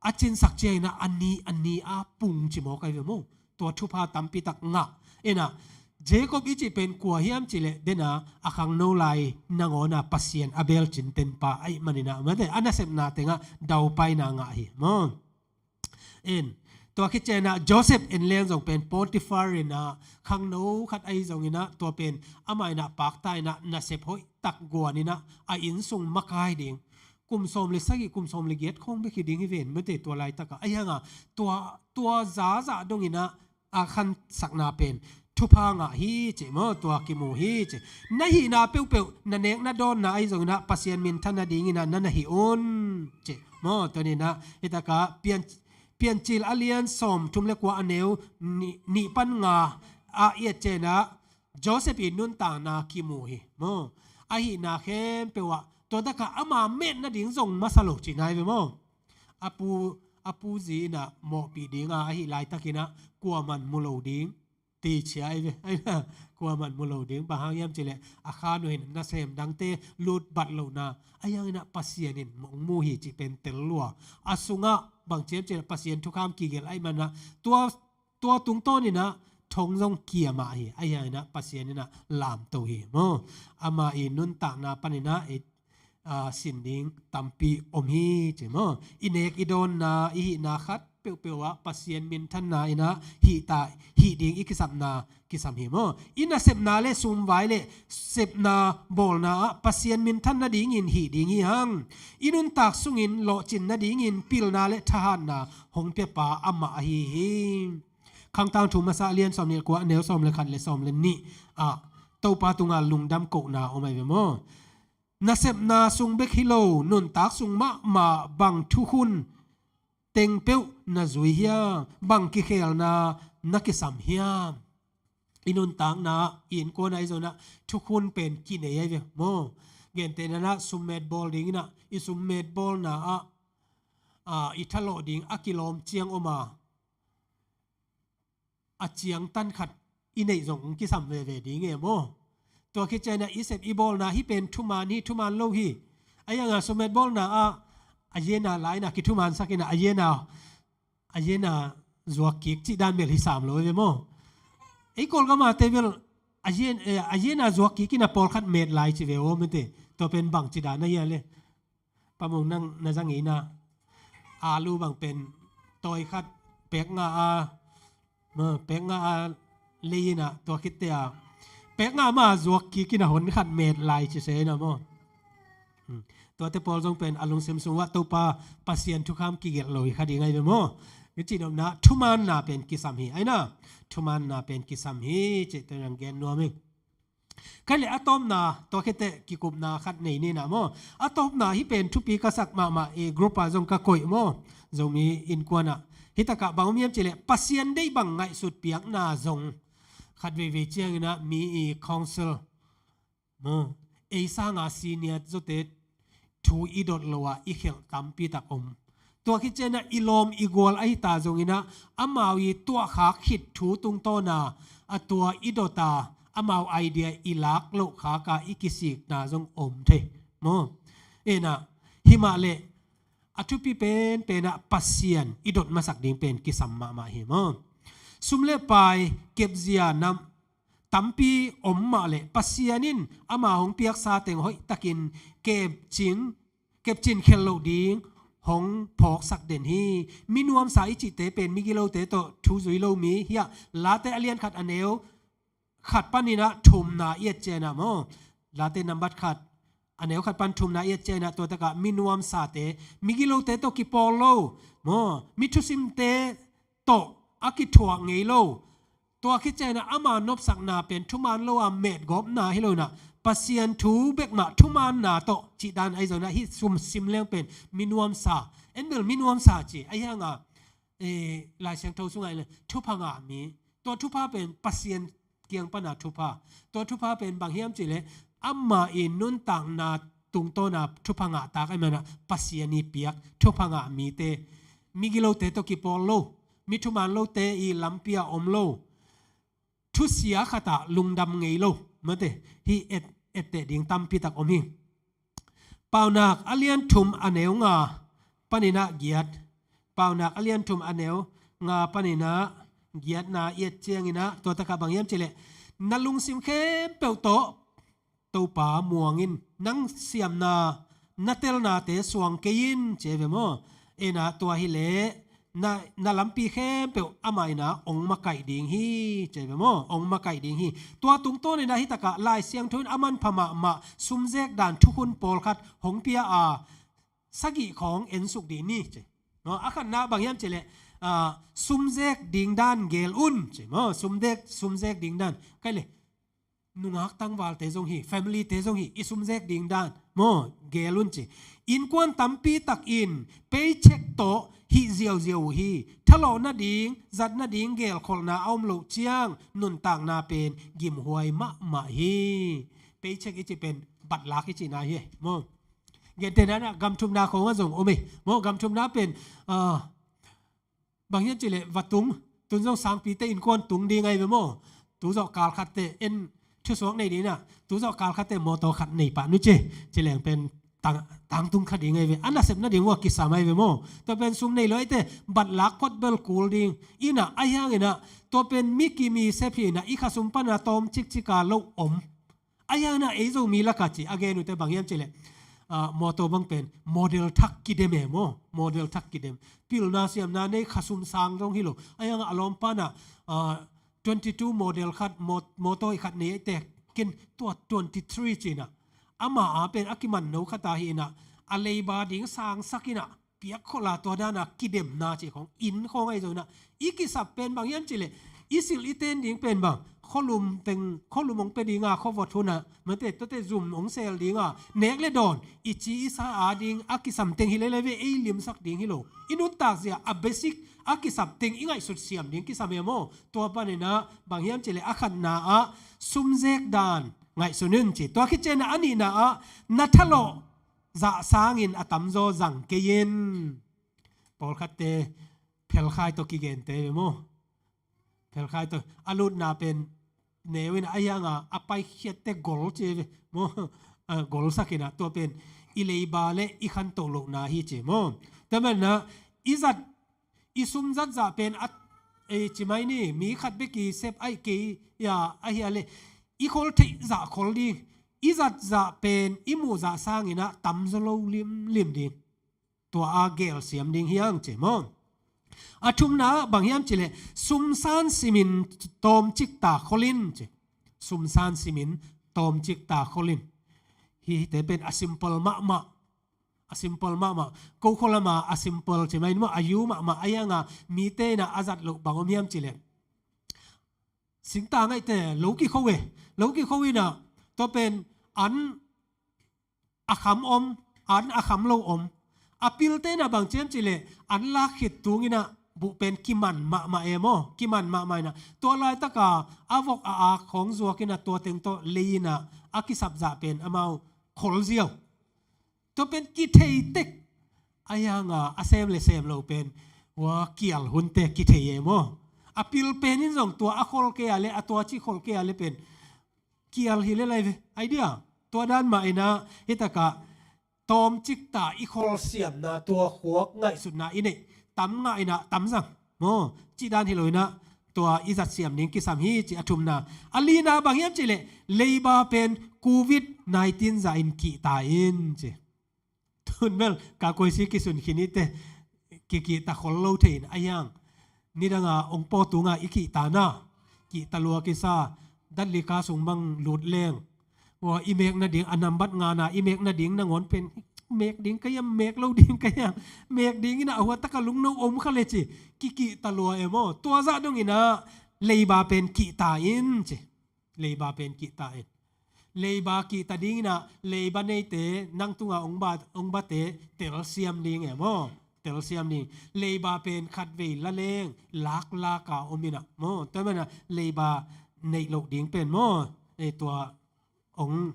a cinsak ciangin ah, a ni, a ni a pung ci maw ka hi ve maw. Tua thupha tampi tak ngah. In ah, Jacob i cih pen kua hiam cih leh, den a, a khangno lai nangawn a Pasian a belcin tenpa ahih manin ah, mate, a nasepna tengah daupaina ngah hi maw. In, tua khit ciangin ah Joseph en leng zong pen Potiphar in ah, khangno khat ahi zongin ah, tua pen amah in ah pakta in ah, nasep hoih tak guan in ah, a inn sung makai ding. Kum sawm le sagih, kum sawm le giat khawng bek hi ding hi ven, mate, tua laitak ah. Ahi hang a, tua, tua zahzah dong in ah, a khansakna pen thupha ngah hi ci maw, tua kimu hi ci. Na hihna peuhpeuh, na nek na dawnna ahi zongin ah, Pasian minthan nadingin ah na na hih un ci maw. Tua ni in ah, hi takah Pian, Piancil a lian sawmthum le kua, a neu nih, nih pan nga ah i et ciangin ah, Joseph i nuntakna kimu hi maw. A hihna khempeuh ah, tua takah ama met nading zong masa lo cihna hi ve maw. A pu, a pu zi in ah mawhpih ding a, ahih laitakin ah kuaman mu lo ding. ti cia ahi ve. Aina, kuaman mu lo ding, bang hang hiam cih leh a khan uh in nasem dangte lut bat lohna, ahi hangin ah Pasian in hong mu hi cih pen tel lua. A sungah bang ci hiam cih leh Pasian thukham kigelh ahih manin ah tua, tua tungtawn in ah thong zong kia mah hi, ahi hangin ah Pasian in ah lamto hi maw. Ama i nuntakna panin ah i aa, sin ding tampi om hi ci maw. I nek i dawnna, i hihna khat peuhpeuh ah Pasian minthanna in ah hih ta, hih ding i kisapna kisam hi maw. I nasepna le sumvai le sepna bawlna ah Pasian minthan nadingin hih ding hi hang. I nuntak sungin lawhcin nadingin pilna le thahatna hong piapa amah ahi hi. Khangtang thu masa a lian sawm nih le kua, a neu sawm le khat le sawm le nih ah Topa tungah lungdam kohna om ahi ve maw. Nasepna sung bek hi lo, nuntak sung mahmah bang thukhun teng peuh na zui hiam, bang kikhelna na kisam hiam? I nuntakna, i innkuan ah, i zon ah thukhun pen kinei ahi ve maw. Gentehna in ah summet bawl dingin ah, i summet bawlna ah, aa, i thalawh ding a kilawm ciang om a, a ciangtan khat i neih zong kisam veve ding e maw. Tua khit ciangin ah i sep i bawlna hih pen thuman hi, thuman lo hi. Ahi hangin ah summet bawlna ah a yena lai in ah kithumansak in ah a yena, a yena zuak kik cih dan bel hi sam lo ve maw. Ei Kawlgam ah te bel a yen, eh, a yena zuak kik in ah pawlkhat met lai ci ve aw mete. Tua pen bang ci dan ahi a le. Pamung nang na zang in ah, alu bang pen tawi khat pek nga a, ma, pek nga a lei in ah, tua khit teh a pek nga ma zuak kik in ah hon khat met lai ci se in ah maw. Hmm. Tuate pawl zong pen a lungsim sung uah Topa Pasian thukham kigelh lo hi kha ding ahi ve maw. Ka cih nopna, thumanna pen kisam hi. Aina, thumanna pen kisam hi cih tua nang gen nuam ing. Kei le a tawpna, tua khit teh kikupna khat nei ni na maw. A tawpna hih pen thupi ka sak mahmah, e, group ah zong ka koih maw. Zomi innkuan ah. Hih takah bang om hiam cih leh Pasian deih bang ngaihsut piakna zong khat veivei ciangin ah mi i council maw, ei sanga senior zawte thu i dot lo ah i khelh tampi tak om. Tua khit ciangin ah i lawm i gual ahi ta zongin ah amau i tuahkhak khit thu tungtawn a, a tua i dot a, amau idea i lak loh khak a i kisikna zong om thei maw. Ena, himah leh a thupi penpen ah Pasian i dot masak ding pen kisam mahmah hi maw. Sum le pai kepzia nam tampi om mah leh Pasian in ama hong piaksa teng hoih takin kepcing, kepcin khelh loh ding hong phawksak den hi. Mi nuamsa i cihte pen migilote tawh thu zui lo mi hi a. Late a lian khat a neu khat panin ah thumna i et ciangin ah maw. Late nambat khat a neu khat pan thumna i et ciangin ah tua takah mi nuamsate, migilote tawh kipawl lo maw, mi thusimte tawh a kithuah ngei lo. Tua khit ciangin ah ama nopsakna pen thuman lo a metgawpna hi lo in ah, Pasian thu bek mah thumanna tawh cih dan ahi zongin ah hih sum sim leng pen mi nuamsa, en bel mi nuamsa ci ahi hang a, eh, Lai Siangtho sungah in thupha ngah mi, tua thupha pen Pasian kiang pana thupha. Tua thupha pen bang hiam cih leh ama i nuntakna tungtawn a thupha ngah tak ahih manin ah Pasian i piak thupha ngah mite, migilote tawh kipawl lo, mi thuman lote i lampi ah om lo, thusia khat ah lungdam ngei lo, mate, hih et, etteh ding tampi tak om hi. Paunak a lian thum a neu nga panin ah giat. Paunak a lian thum a neu nga panin ah giatna i et ciangin ah tua takah bang hiam cih leh na lungsim khempeuh tawh Topa muang in, nang siamna, na telnate suang kei in ci ve maw. Ena tua hi leh na, na lampi khempeuh amah in ah ong makaih ding hi ci ve maw, ong makaih ding hi. Tua tungtawn in ah hih takah Lai Siangtho in a manpha mahmah sumzek dan thukhun pawlkhat hong pia a, sagih khawng ensuk dih ni ci maw. A khatna bang hiam cih leh, ah, sumzek ding dan gel un ci maw, sumzek, sumzek ding dan. Kei leh nungak tangvalte zong hi, family te zong hi, i sumzek ding dan maw, gel un ci. Innkuan tampi tak in paycheck tawh hih ziauziau uh hi. Thalawh nading, zat nading gelkholhna a om loh ciang nuntakna pen gimhuai mahmah hi. Paycheck i cih pen batlak i cihna hi maw. Gentehna in ah gamthumna khawng ah zong om hi maw. Gamthumna pen, ah, bang hiam cih leh vatung, Tun zong sangpite innkuan tung ding ahi ve maw? Tu zawh kal khatte en thusuak nei ding inah, tu zawh kal khatte mawtaw khat nei pah nu ci, ci leng pen tang, tangtung kha ding ahi ve. A nasep nading uh a kisam ahi ve maw? Tua pen sum nei lo ahite bat lak phot bel kul ding inah, ahi hanginah tua pen mi kimi sep hi inah, i khasum pana tawm cikcika lo om. Ahi hanginah ei Zomi laka ci a gen uhte bang hiam cileh, ah, mawtaw bang pen model thak kidem e maw? Model thak kidem. Pilna siamna nei khasum sang zong hi lo. Ahi hangah a lawm panah, ah, twenty-two model khat, maw-, mawtaw i khat nei ahite, ken tua twenty-three cinah, ama a pen a kiman no khata hi inah, a leiba ding sangsak inah, piak kholh a tua dana kidemna ci khong, inn khong ahi zonginah, i kisap pen bang hiam cileh, i silh i ten ding pen bang, khualum teng, khualum hong pia dinga, khuavot hunah mate, tuate zum hong sel dinga, nek le dawn i ci i sa a ding a kisam teng hi lele ve, ei limsak ding hi lo. I nuntak zia a basic a kisap teng i ngaihsut siam ding kisam e maw? Tua paninah bang hiam cileh a khatna ah sumzek dan ngaihsun un ci. Tua khit cianah a nihna ah na thalawh zah sangin a tamzaw zang kei in. Pawlkhatte phelkhai tawh kigente ve maw? Phelkhai tawh a lutna pen neu in, ahi hanga a paikhiatte gol ci ve maw? A, golsak inah tua pen i leiba le i khantoh lohna hi ci maw? Tua manah i zat, i sumzat zah pen a, ei, ci mai ni, mi khat bek i sep aih kei a, ahi a le i khol theih zah khol ding, i zat zah pen i muh zah sanginah tamzaw lo limlim ding. Tua a gelsiam ding hi hang ci maw? A thumna ah bang hiam cileh, sumsan simin tawmcik ta khol in ci. Sumsan simin tawmcik ta khol in. Hihte pen a simple mahmah. A simple mahmah. Ko kholama a simple ci mai ni maw? A yu mahmah, ahi hanga mite inah a zat loh bang om hiam cileh, singtang ahite lo kikho e. Lo kikho inah tua pen an a kham om, an a kham lo om. A pilte inah bang ci hiam cileh, an lak khit tunginah buh pen kiman mahmah e maw? Kiman mahmah inah tua laitaka a vok a ak khong zuak inah tua teng tawh lei inah a kisap zah pen amau khol ziau. Tua pen kithei tek. Ahi hanga a sem le sem lo pen, ua, kial hunte kithei e maw? A pil pen in zong tua a khol kei a le, a tua ci khol kei a le pen kial hi le lai ve. Idea. Tua dan mah inah hitakah tawmcik ta i kholsiamna, tua khuak ngaihsutna i neih tam ngah inah tam zang maw? Cih dan hi lo inah tua i zatsiam ding kisam hi ci, a thumna. A lina bang hiam cileh, leiba pen covid nineteen zah in kihta in ci. Tun bel ka koisi kisun khin ite, kikihta khol lo thei in, ahi hang nidanga ong pawtunga i kihta na, kihta lua kisa, datlika sung bang lut leng, ua, i mek nading, a nambat ngana i mek nading nangawn pen, mek ding ka hiam, mek lo ding ka hiam, mek ding inah a huataka lungno om kha le ci, kikihta lua e maw? Tua zah dong inah leiba pen kihta in ci. Leiba pen kihta in. Leiba kihta ding inah leiba neite, nang tunga ong ba, ong bate telsiam ding e maw? Telsiam ding. Leiba pen khatvei la leng laklaka om inah maw? Tua manah leiba neih loh ding pen maw? Ei, tua ong,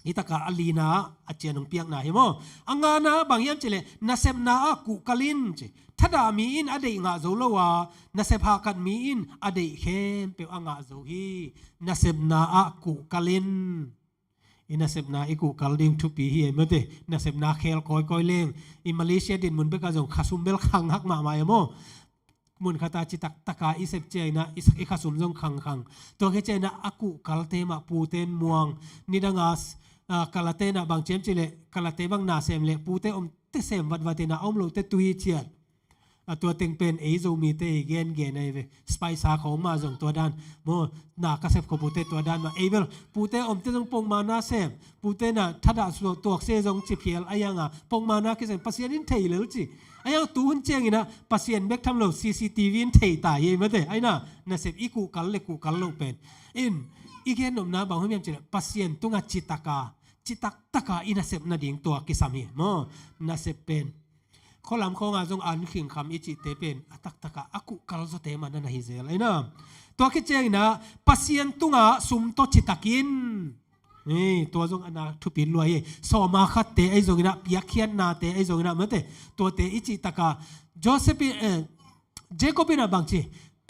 hitaka a lina a cian ong piakna hi maw? A ngana bang hiam cileh, nasepna ah kuhkal in ci. Thadah mi in a deih ngah zo lo a, nasep hahkat mi in a deih khempeuh a ngah zo hi. Nasepna ah kuhkal in. I nasepna i kuhkal ding thupi hi e maw te. Nasepna khel kawikawi leng, i Malaysia dinmun bekah zong khasum bel khanghak mahmah e maw? Mun khata citak taka i sep ciangin ah i, i khasum zong khangkhang. Tua khit ciangin ah a kuhkalte mah pute in muang. Nidanga, ah, kalate in ah bang ci hiam cileh, kalate bang na sem leh pute omte sem vatvat in ah, a om lote tui ciat. A tua teng pen ei Zomite i gengen ahi ve. Spy sa khawng mah zong tua dan maw, na ka sep khawng pute tua dan mah. Ei bel pute omte zong pongmana sem. Pute in ah thadah suak tuakse zong ci phial a, ahi hang a pongmana kisem, Pasian in thei lel ci. Ahi hang tu hun ciangin ah Pasian bek tham lo, C C T V in thei ta hi ei maw te. Ahi na, nasep i kuhkal le kuhkal loh pen in, i gen nopna bang hiam cileh, Pasian tungah citak a, citak taka i nasep nading tua kisam hi maw? Nasep pen khualam khawngah zong an khingkham i cihte pen a taktakah a kuhkal zawte mah na na hi zel ahi na. Tua khit ciangin ah Pasian tungah sum tawh citak in. Ei, tua zong a na thupi lua hi. Sawma khatte ahi zongin ah, piakkhiatnate ahi zongin ah maw te, tuate i cihtakah Joseph in, eh, Jacob in ah bang ci,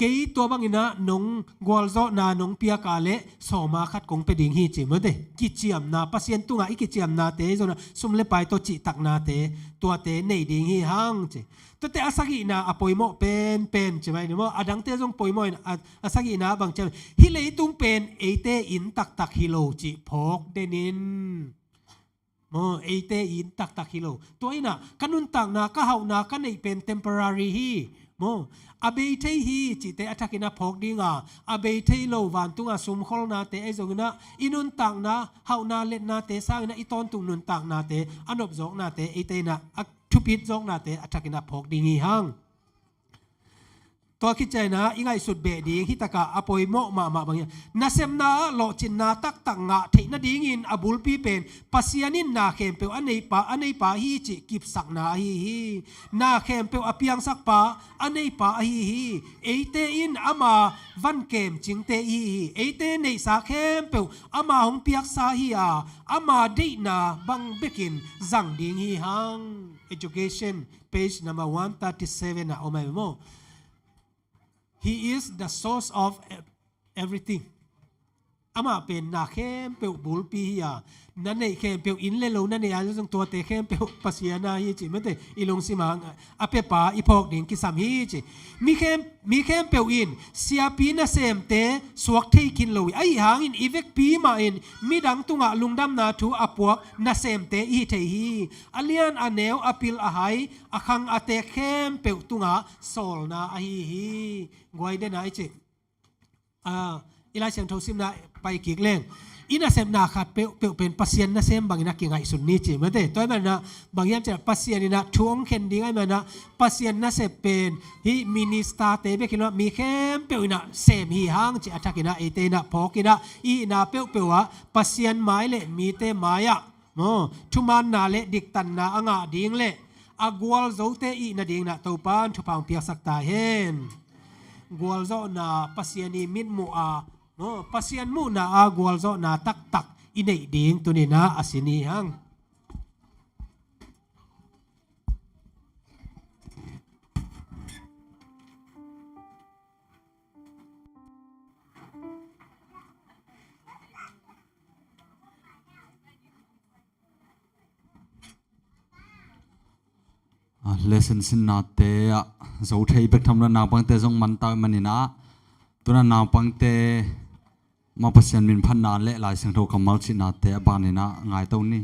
Kei tua bangin ah nong gualzawhna nong piak a leh sawma khat kong pia ding hi ci mate. Kiciamna, Pasian tungah i kiciamnate, zong ah sum le pai tawh cihtaknate, tuate nei ding hi hang ci. Tuate a sagihna a poimawh penpen ci mai ni maw. A dangte zong poimawh in a, a sagihna bang ci mai. Hih leitung pen eite inn taktak hi lo cih phawk den in. Maw, eite inn taktak hi lo. Tua in ah ka nuntakna, ka hauhna, ka neih pen temporary hi. Maw, a bei thei hi cihte a thakin ah phawk ding a, a bei thei lo vantungah sumkholnate ahi zongin ah i nuntakna, hauhna, letnate sangin ah i tawntung nuntaknate, a nopzawknate eite in ah a thupit zawknate a thakin ah phawk ding hi hang. Tua khit ciangin ah i ngaihsut beh ding, hih takah a poimawh mahmah bang hiam? Nasepna ah lawhcinna taktak ngah theih nadingin a bulpi pen Pasian in na khempeuh a neipa, a neipa ahi cih kipsakna ahi hi. Na khempeuh a piangsakpa a neipa ahi hi. Eite in ama van kemcingte ihi hi. Eite neihsa khempeuh ama hong piaksa hi a, ama deihna bang bekin zang ding hi hang. Education, page number one thirty seven ah om ahi maw. He is the source of e-, everything. Amah pen na khempeuh bulpi hi a, na neih khempeuh, inn le lo na neih a zong tuate khempeuh Pasian a hi ci mate. I lungsim ah a piapa i phawk ding kisam hi ci. Mi khem-, mi khempeuh in siapi nasemte suak thei khin lo hi. Ahi hangin i vekpi mah in midang tungah lungdamna thu a puak nasemte i hi thei hi. A lian a neu, a pil a hai, a khang a teek khempeuh tungah sawlna ahi hi. Guai den a i ci. Ah, i Lai Siangtho simna pai kik leng, i nasepna khat peuhpeuh pen Pasian nasem bangin a kingaihsun ni ci mate. Tua ahih manin ah bang hiam cih leh Pasian in ah thu hong khen ding ahih manin ah Pasian nasep pen hih minister-te bek hi lo, mi khempeuh in ah sem hi hang cih a thakin ah eite in ah phawk in ah i hihna peuhpeuh ah Pasian mai le mite mai ah maw, thumaanna le diktanna a ngah ding le a gualzote i hih nadingin ah Topa'n thupha hong piaksak ta hen. Gualzawhna, Pasian i mitmuh a maw, Pasian muhna a gualzawhna taktak i neih ding tuni-in ah a sin hi hang. Ah, lesson sinnate ah zo thei bek tham lo, naupangte zong man ta uh ahih manin ah, tu-in ah naupangte mah Pasian min phatna le Lai Siangtho kammal cihnate a banin ah ngai to ni.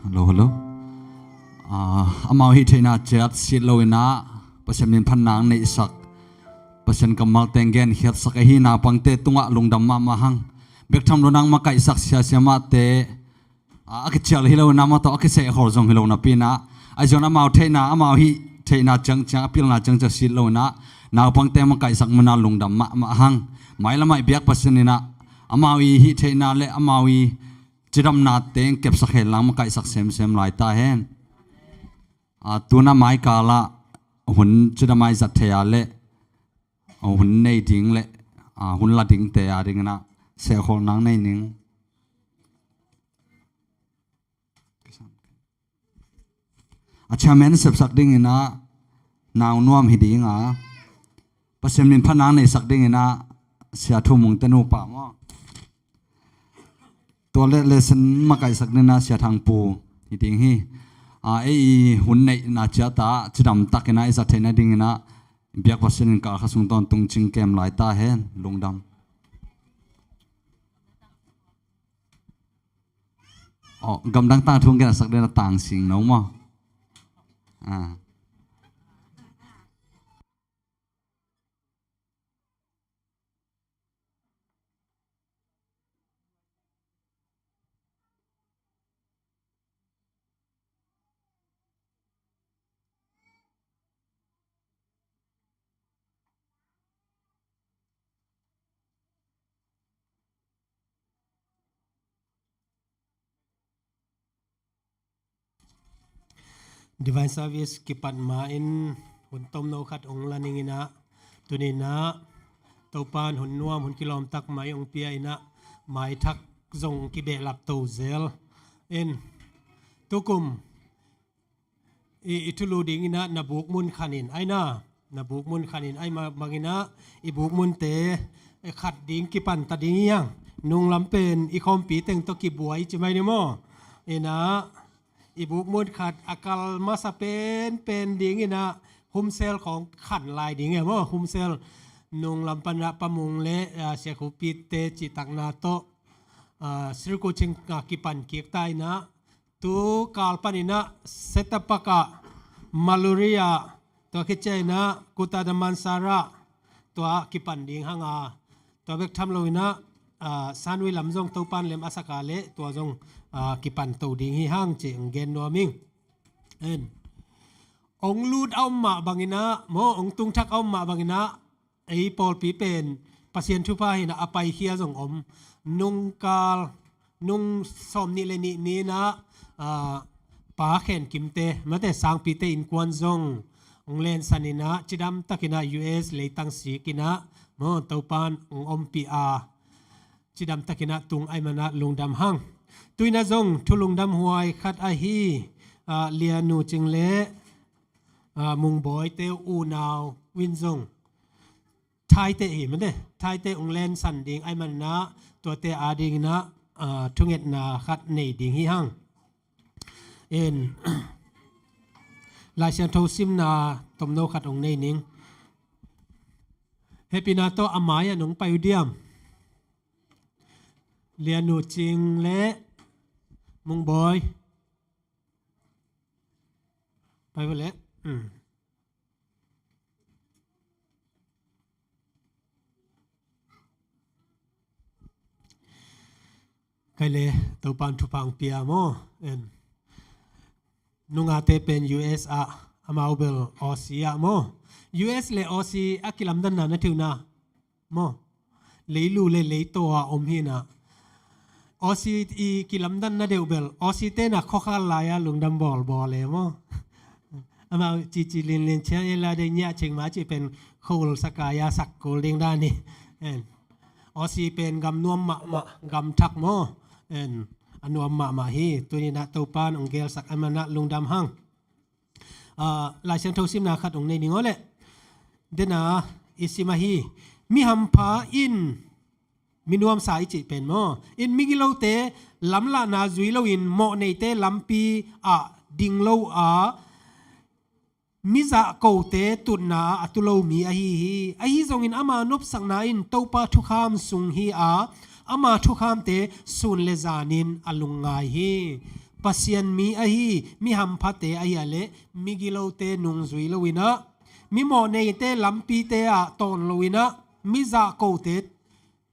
Hello, hello. Ah, amau hih theihna ciat sit lo in ah Pasian min phatna ang neihsak, Pasian kammal teng genkhiatsak ahi naupangte tungah lungdam mahmah hang. Bek tham lo in ah makaihsak sia siamahte, ah, a kicial hi lo in ah amau tawh a kisehkhol zong hi lo napi in ah, ahi zongin amau theihna, amau hih theihna ciangciang, a pilna ciangciang sit lo in ah naupangte makaihsak man ah lungdam mahmah hang. Mailam ah i biak Pasian in ah amau i hih theihna le amau i cidamna teng kepsak hen lang makaihsak semsem lai ta hen. Ah, tu in ah mai kal ah hun cidam a i zat thei a le, ah, hun nei ding le, ah, hun la dingte a ding in ah sehkholhna ang nei ning. A chairman sepsak ding in ah Nau Nuam hi ding a, Pasian min phatna ang neihsak ding in ah Sia Thu Mung te nupa maw. Tua le lesson makaihsak ding in ah Sia Thang Pu hi ding hi. Ah, ei i hun neihna ciat ah cidam tak in ah i zat theihna ding in ah biak Pasian in kal khat sung tawntung cing kem lai ta hen. Lungdam. Oh, gamdang tangthu hong gensak ding in ah Tang Sing No maw. Ah. Divine Service kipat ma-in hun tomno khat hong la ning in ah, tuni in ah Topa'n hun nuam, hun kilawm tak mai hong pia in ah, maithak zong kibehlap to zel in, tukum i, i thulu ding in ah na bukmun khan in, ai na, na bukmun khan in, ai ma-, bang in ah i bukmunte, eh, khat ding kipan ta ding hi hang. Nunglam pen i khawmpi teng tawh kibuai ci mai ni maw. In ah i bukmun khat a kal masa penpen ding in ah Humsel khawng khan lai ding hi maw. Humsel nunglam pan ah Pa Mung le, ah, Sia Khup Pi te cihtakna tawh, ah, Sri Kuching, ah, kipan kik ta in ah, tu kal pan in ah Setapak ah, Maluria, tua khit ciang in ah Kutta Damansara, tua kipan ding hang a, tua bek tham lo in ah, ah, Shan Wei lam zong Topa'n lem a sak a leh tua zong, ah, kipan to ding hi hang ci hong gen nuam ing. En. Hong lut a om mah bang in ah maw, hong tungthak a om mah bang in ah, ei pawlpi pen Pasian thupha hi in ah a paikhia zong om. Nung kal, nung sawmnih le nih ni in ah, ah, Pa Khen Kim te, mate Sangpi te innkuan zong hong lensan in ah, cidam tak in ah U S leitang sik in ah maw, Topa'n hong ompih a, cidam tak in ah tung ahih man ah lungdam hang. Tu in ah zong thu lungdam huai khat ahi, ah, Lianu Cing le, ah, Mung Bawi te unau in zong Thaite hi mate, Thaite hong lensan ding ahih man ah, tuate a ding in ah, ah, thungetna khat nei ding hi hang. En. Lai Siangtho simna tomno khat hong nei ning. Hehpihna tawh a mai ah nong pai uh diam? Lianu Cing le Mung Bawi. Pai uh leh. Hmm. Kai le, Topa'n thupha hong pia maw. En. Nungate pen U S ah, amau bel Aussie ah maw. U S le Aussie a kilamdanna na theihna maw. Leilu le leitaw a om hi in ah, Aussie i kilamdanna deuh bel Aussie te in ah khuakhal lai ah lungdam bawlbawl e maw. Amau cici linlin ciang e la dei nyiah cing mah cih pen khua ul sak a, ya sak kul ding dan hi. En. Aussie pen gam nuam mahmah, gam thak maw. En. A nuam mahmah hi. Tuni in ah Topa'n hong gelsak ahih man ah lungdam hang. Ah, Lai Siangtho simna khat hong nei ning aw leh. Den a i sim ahi. Mi hampha in mi nuamsa i cih pen maw. In migilote lamlahna zui loin mawhneite lampi ah ding lo a, mizahkote tutna a tu lo mi ahi hi. Ahi zongin ama nopsakna in Topa thukham sung hi a, ama thukhamte sun le zanin a lungngai hi. Pasian mi ahi mi hamphate ahi a leh migilote nungzui lo inah, mi mawhneite lampite ah tawn lo inah, mi zahkote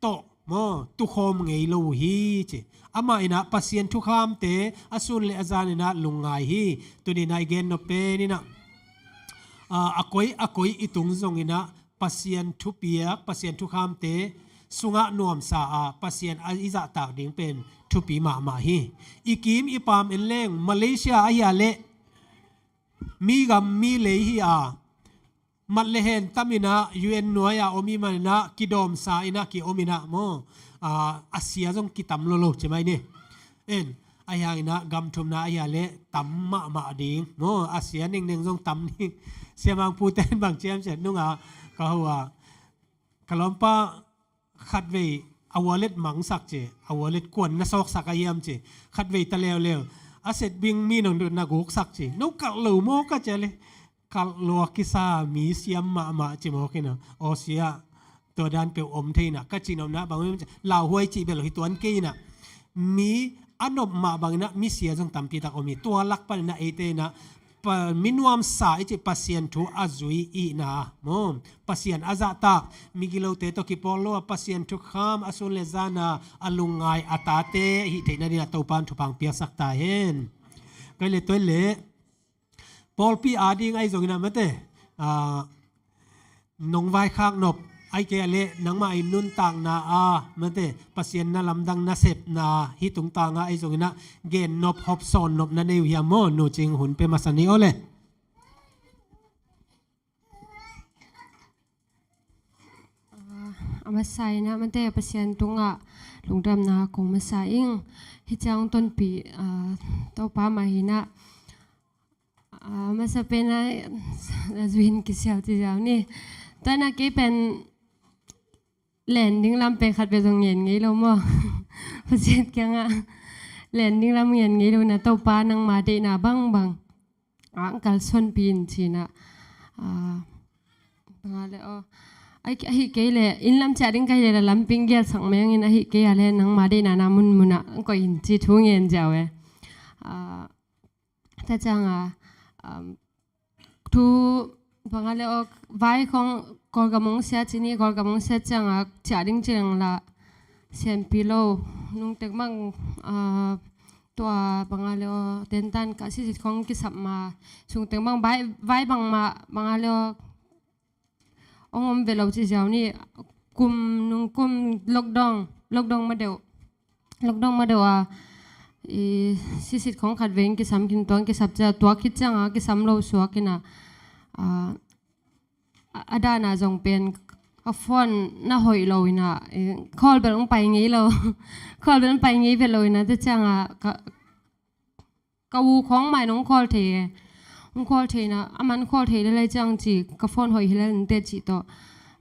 tawh maw tukhawm ngei lo uh hi ci. Amah inah Pasian thukhamte a sun le a zan inah lungngai hi. Tuni inah i gen nop pen inah, a, a koi a koi i tung zong inah Pasian thupiak, Pasian thukhamte sungah nuamsa a Pasian a i zahtak ding pen thupi mahmah hi. I kim i pam en leng Malaysia ahi a leh mi gam mi lei hi a, mat le hen tam inah U N nuai a om i man inah kidawmsa inah ki om inah maw, a, a sia zong kitam lo lo ci mai ni. En, ahi hang inah gam thumna ahi a leh tam mahmah ding maw, a sia nengneng zong tam ding. Siamang puten bang ciam ciat nungah ka hua, ka lawmpa khatvei a wallet mangsak ci, a wallet kuan na sawksak a hiam ci, khatvei ta leuleu a set bing mi nong dut na guksak ci, no kalh lo maw ka cia le, kalh lua kisa mi siam mahmah ci mawk inah, aw sia, tua dan peuh om thei inah ka ci nopna bang hiam ci, lauhuai cih bel hi tuan kei inah, mi a nop mah bang inah mi sia zong tampi tak om hi. Tua lak pan inah eite inah pa, mi nuamsa i cih Pasian thu a zui ihna maw, Pasian a zahtak, migilote tawh kipawl lo a Pasian thukham a sun le zan a a lungngai a tate hih theihna dingah Topa in thupha piaksak ta hen. Kai le tuai le pawlpi ading ahi zong inah mate, a, nong vaikhak nop ahi kei a leh nangmah i nuntakna a mate Pasian na lamdang na sepna hih tungtangah ahi zong inah gen nop hopsawn nop na nei uh hiam maw? Nu Cing hun pe masa ni aw le. A, a masa inah mate Pasian tungah lungdamna kong masa ing. Hih ciang tonpih, a, Topa mah hi inah, a, masa pen a, a zuin kisial ci ziau ni. Tua inah kei pen len ding lam pen khat bek zong ngen ngei lo maw? Pasian kiangah len ding lam ngen ngei lo inah Topa nangma deihna bangbang a ang kalsuanpih in ci inah, a, bang a le aw, ahi, ahi kei le inn lam ciah ding ka hi le la lamping gialsak meng in ahi kei a le nangma deihna na munmun ah ang koih in ci thu ngen ziau e. A, tua ciang a, um, thu bang a le aw, vai khong Kawlgam hong sia ci ni, Kawlgam hong sia ciang a ciah ding ci leng la sianpi lo, nungtek mang, a, tua bang a le aw, tentan ka sisit khong kisap ma, sungtek mang vai, vai bang ma bang a le aw, ong om ve lo ci ziau ni, kum nung kum lockdown, lockdown ma deuh, lockdown ma deuh a, i, sisit khong khat veng kisam khin tuang kisap cia, tua khit ciang a kisam lo suak inah, a, a, a dan a zong pen a phone na hoih lo inah, i, call bel ong pai ngei lo, call bel ong pai ngei ve lo inah, tua ciang a ka, ka u khawng mai nong call thei e. Ong call thei inah, a man call thei le lai ciang ci, ka phone hoih hi le nte ci tawh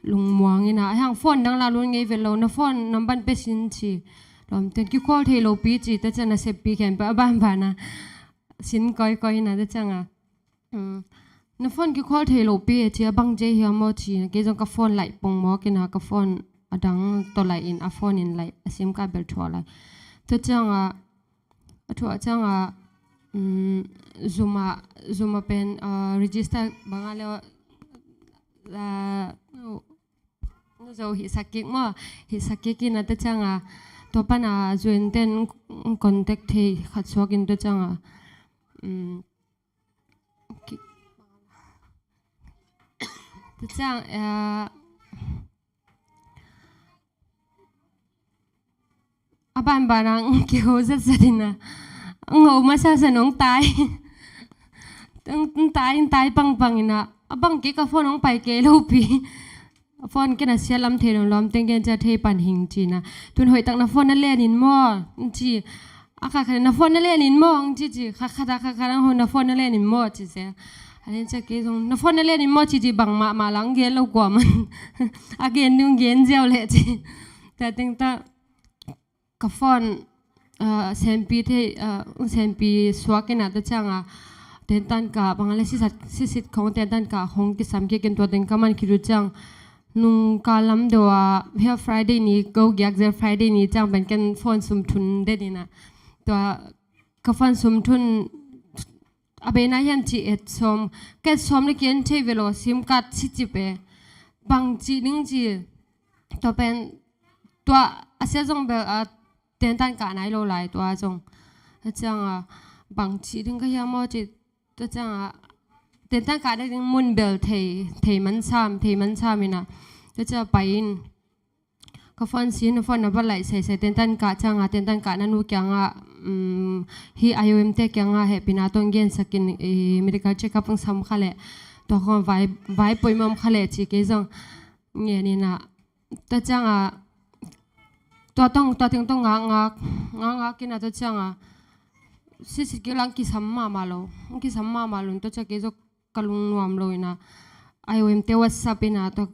lungmuang inah, a hang phone dang la lun ngei ve lo, na phone namban pe sin ci. Lawmten ki call thei lo pi ci, tua ciang na seppi khen pe a banban a sin kawikawi inah, tua ciang a, um, na phone ki call thei lo pi e ci, a bang ci hiam maw ci, kei zong ka phone laih pong mawk inah, ka phone a dang tawh laih in, a phone in laih, a sim ka bel thuah laih. Tua ciang a, a thuah ciang a, um, Zoom a, Zoom a pen, a, register bang a le, a, nu Zo hih sak kik maw, hih sak kik inah tua ciang a, tua pan a zuin ten contact thei khat suak in tua ciang a, um, ki-, tua ciang, a, a banban a ang kiho zatzat inah, ang ho masa san ong tai. Ang, ang tai, ang tai pangpang inah, a bang kei ka phone ong pai kei lo pi. A phone kei na sia lam thei lo, lawmten kei cia thei pan hing ci inah. Tun hoih tak na phone na len in maw? Ang ci. A khat khat na phone na len in maw? Ang ci ci. Khat khat a khat khat ang ho na phone na len in maw ci sia. A len cia kei zong na phone na len in maw ci ci bang mahmah la ang gen lo kua man. A gen ding gen ziau leh ci. Tua teng ta ka phone, a, senpi thei, a, senpi suak inah tua ciang a, tentan ka bang a le sisat, sisit khong tentan ka khong kisam kik in tua teng ka man khit uh ciang, nung ka lam deuh a, hia Friday ni, ko giak zel Friday ni ciang pen ken phone sum thun den inah. Tua ka phone sum thun a bei nai hiam ci et sawm, ka et sawm le kian thei ve lo, sim card si ci pe. Bang ci ding ci, tua pen, tua a sia zong bel a tentan kah nai lo lai tua zong. A ciang a, bang ci ding ka hiam aw ci, tua ciang a, tentan kah nai ding mun bel thei, thei man sam, thei man sam ina. Tua ciang a pai in, ka phone sin, phone na bal lai sai sai, tentan kah ciang a, tentan kah na nu kiang a, um, hi I O M te kiang a, hehpihna tawh gen sakin, i, medical check up ang sam kha le, tua khong vai, vai poimawh kha le ci kei zong ngen ina. Tua ciang a, tua tong, tua teng tong ngak ngak, ngak ngak ina tua ciang a, sisit kik lang kisam mahmah lo, kisam mahmah lo, tua ciang kei zong ka lungnuam lo ina, I O M te WhatsApp ina, tua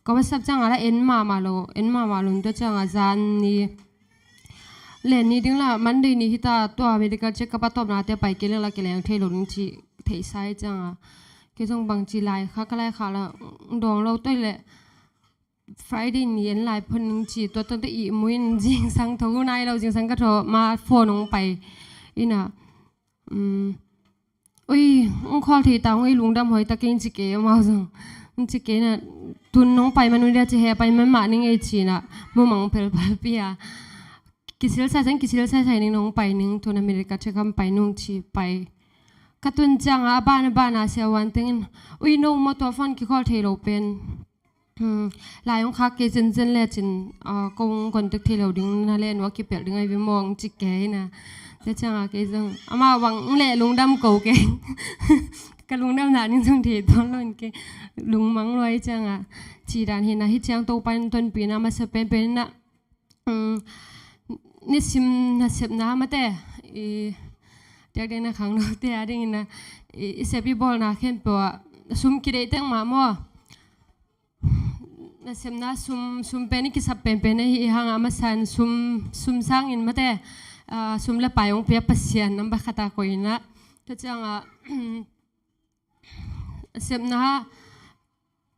ka WhatsApp ciang a la en mahmah lo, en mahmah lo, tua ciang a zan ni, len ni ding la Monday ni hita, tua medical check up a tawpna te pai kei leng la kileng thei lo ding ci thei sai ciang a, kei zong bang ci lai kha, ka lai kha la dawng lo toi le, Friday ni en lai phone ning ci, tua tua te i muin zingsang tho nai lo, zingsang ka tho ma phone ong pai ina, um, ui, ong call thei ta ong ei lungdam hoi ta keng ci kei amau zong. Ong ci kei na, tun nong pai man un dia ci he pai man mah ning ei ci na, mu mang pel pal pia. Kisil sai sang, kisil sai sai ning nong pai ning, tun America check up pai nung ci pai. Ka tun ciang a, a ban a ban a sia wan tengin, ui, no ma tua phone ki call thei lo pen. Hmm, lai ong khak kei zenzen le cin, ah, kong contact thei lo ding na le nua kipelh ding ai vi mawng ci kei na. Tua ciang a kei zong, ama wang le lungdam ko kei. Ka lungdam na ning zong thei ton lo in kei. Lungmang lo ai ciang a. Ci dan hi na hi ciang Topa in tonpihna masa penpen na. Um, nisim nasepna mate, i, diak ding na khang lo te a ding ina, i, i sep i bawlna khempeuh a, sum kideih teng mah maw. Nasepna sum, sum pen i kisap penpen ahi i hang a masan sum, sum sangin mate, ah, sum le pai ong pia Pasian number khat a koih ina. Tua ciang a, sepna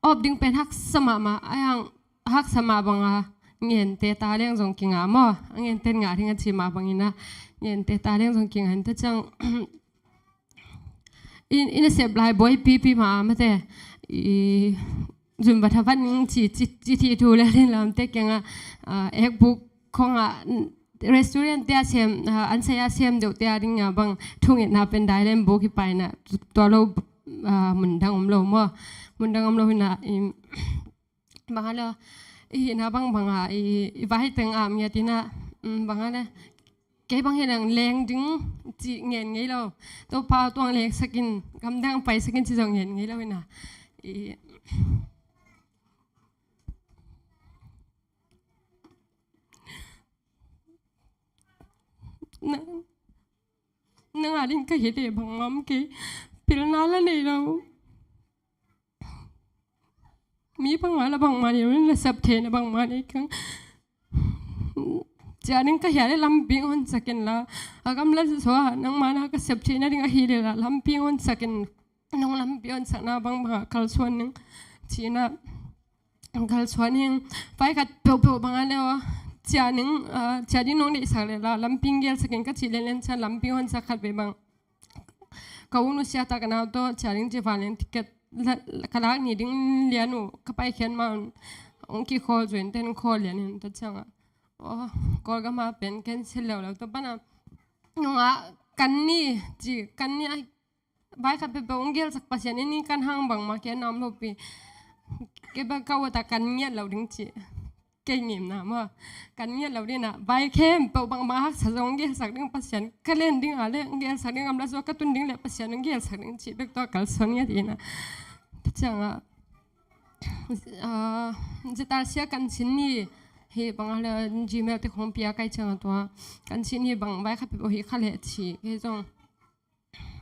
op ding pen haksa mahmah, a yang haksa mah bang a ngente ta leng zong kinga maw, a ngente ngah ding a ci mah bang ina, ngente ta leng zong kinga in ta ciang, in, in a sep lai buai pipi mah a mate, i, zun va tha van ning ci, ci, ci thi thu le rin lam te kiang a, ah, ekbuk khong a, restaurant te a sem, ah, an sai a sem deuh te a ding a bang thungetna pen dai lem buk hi pai na, tua lo, ah, mun dang om lo maw. Mun dang om lo hi na, i, bang a le, i hihna bang bang a, i, i vai teng a mi a ti na, um, bang a le, kei bang hi nang leng ding ci ngen ngei lo. Topa tuang leng sakin, gam dang pai sakin ci zong ngen ngei lo hi na. I, Nang, nang a ding ka hi le bangmah om kei. Pilna la nei lo. Mi bangmah la bangmah nei lo, na sap theihna bangmah nei keng. Ci a ding ka hi a le lampi hong honsak in la. A gamla zaw a nangmah na ka sap theihna ding a hi le la lampi hong honsak in. Nong lampi hong honsakna bangbang a kalsuan ning. Ci na kalsuan ning. Vai khat peuhpeuh bang a le aw. Ci a ning, ah, ci a ding nong deihsak le la lampi hong gelsak in ka cih lianlian ciang lampi hong honsak khat vei bang. Ka u nusia ta ka nau tawh ci a ding ci vanglian ticket la, la, ka lak ni ding lian uh ka paikhiat mah un. Hong kikhawl zuin ten khawl lian in ta ciang a. Aw, Kawlgam a pen cancel leuleu ta pan a. Nung a kan ni ci, kan ni a Vai khat peuhpeuh hong gelsak Pasian in kan hang bangmah kei a na om lo pi. Kei bang ka ut a kan ngiat lo ding ci. Kei ngimna maw. Kan ngiat lo ding na. Vai khempeuh bangmah haksa zong hong gelsak ding Pasian. Ka len ding a le hong gelsak ding, gamla zaw ka tun ding le Pasian hong gelsak ding ci. Bek tua kalsuan ngiat ding na. Tua ciang a, ah, zital sia kan sin ni. Hi bang a le Gmail te khong pia kai ciang a tua. Kan sin ni bang vai khat peuhpeuh hi kha le ci. Kei zong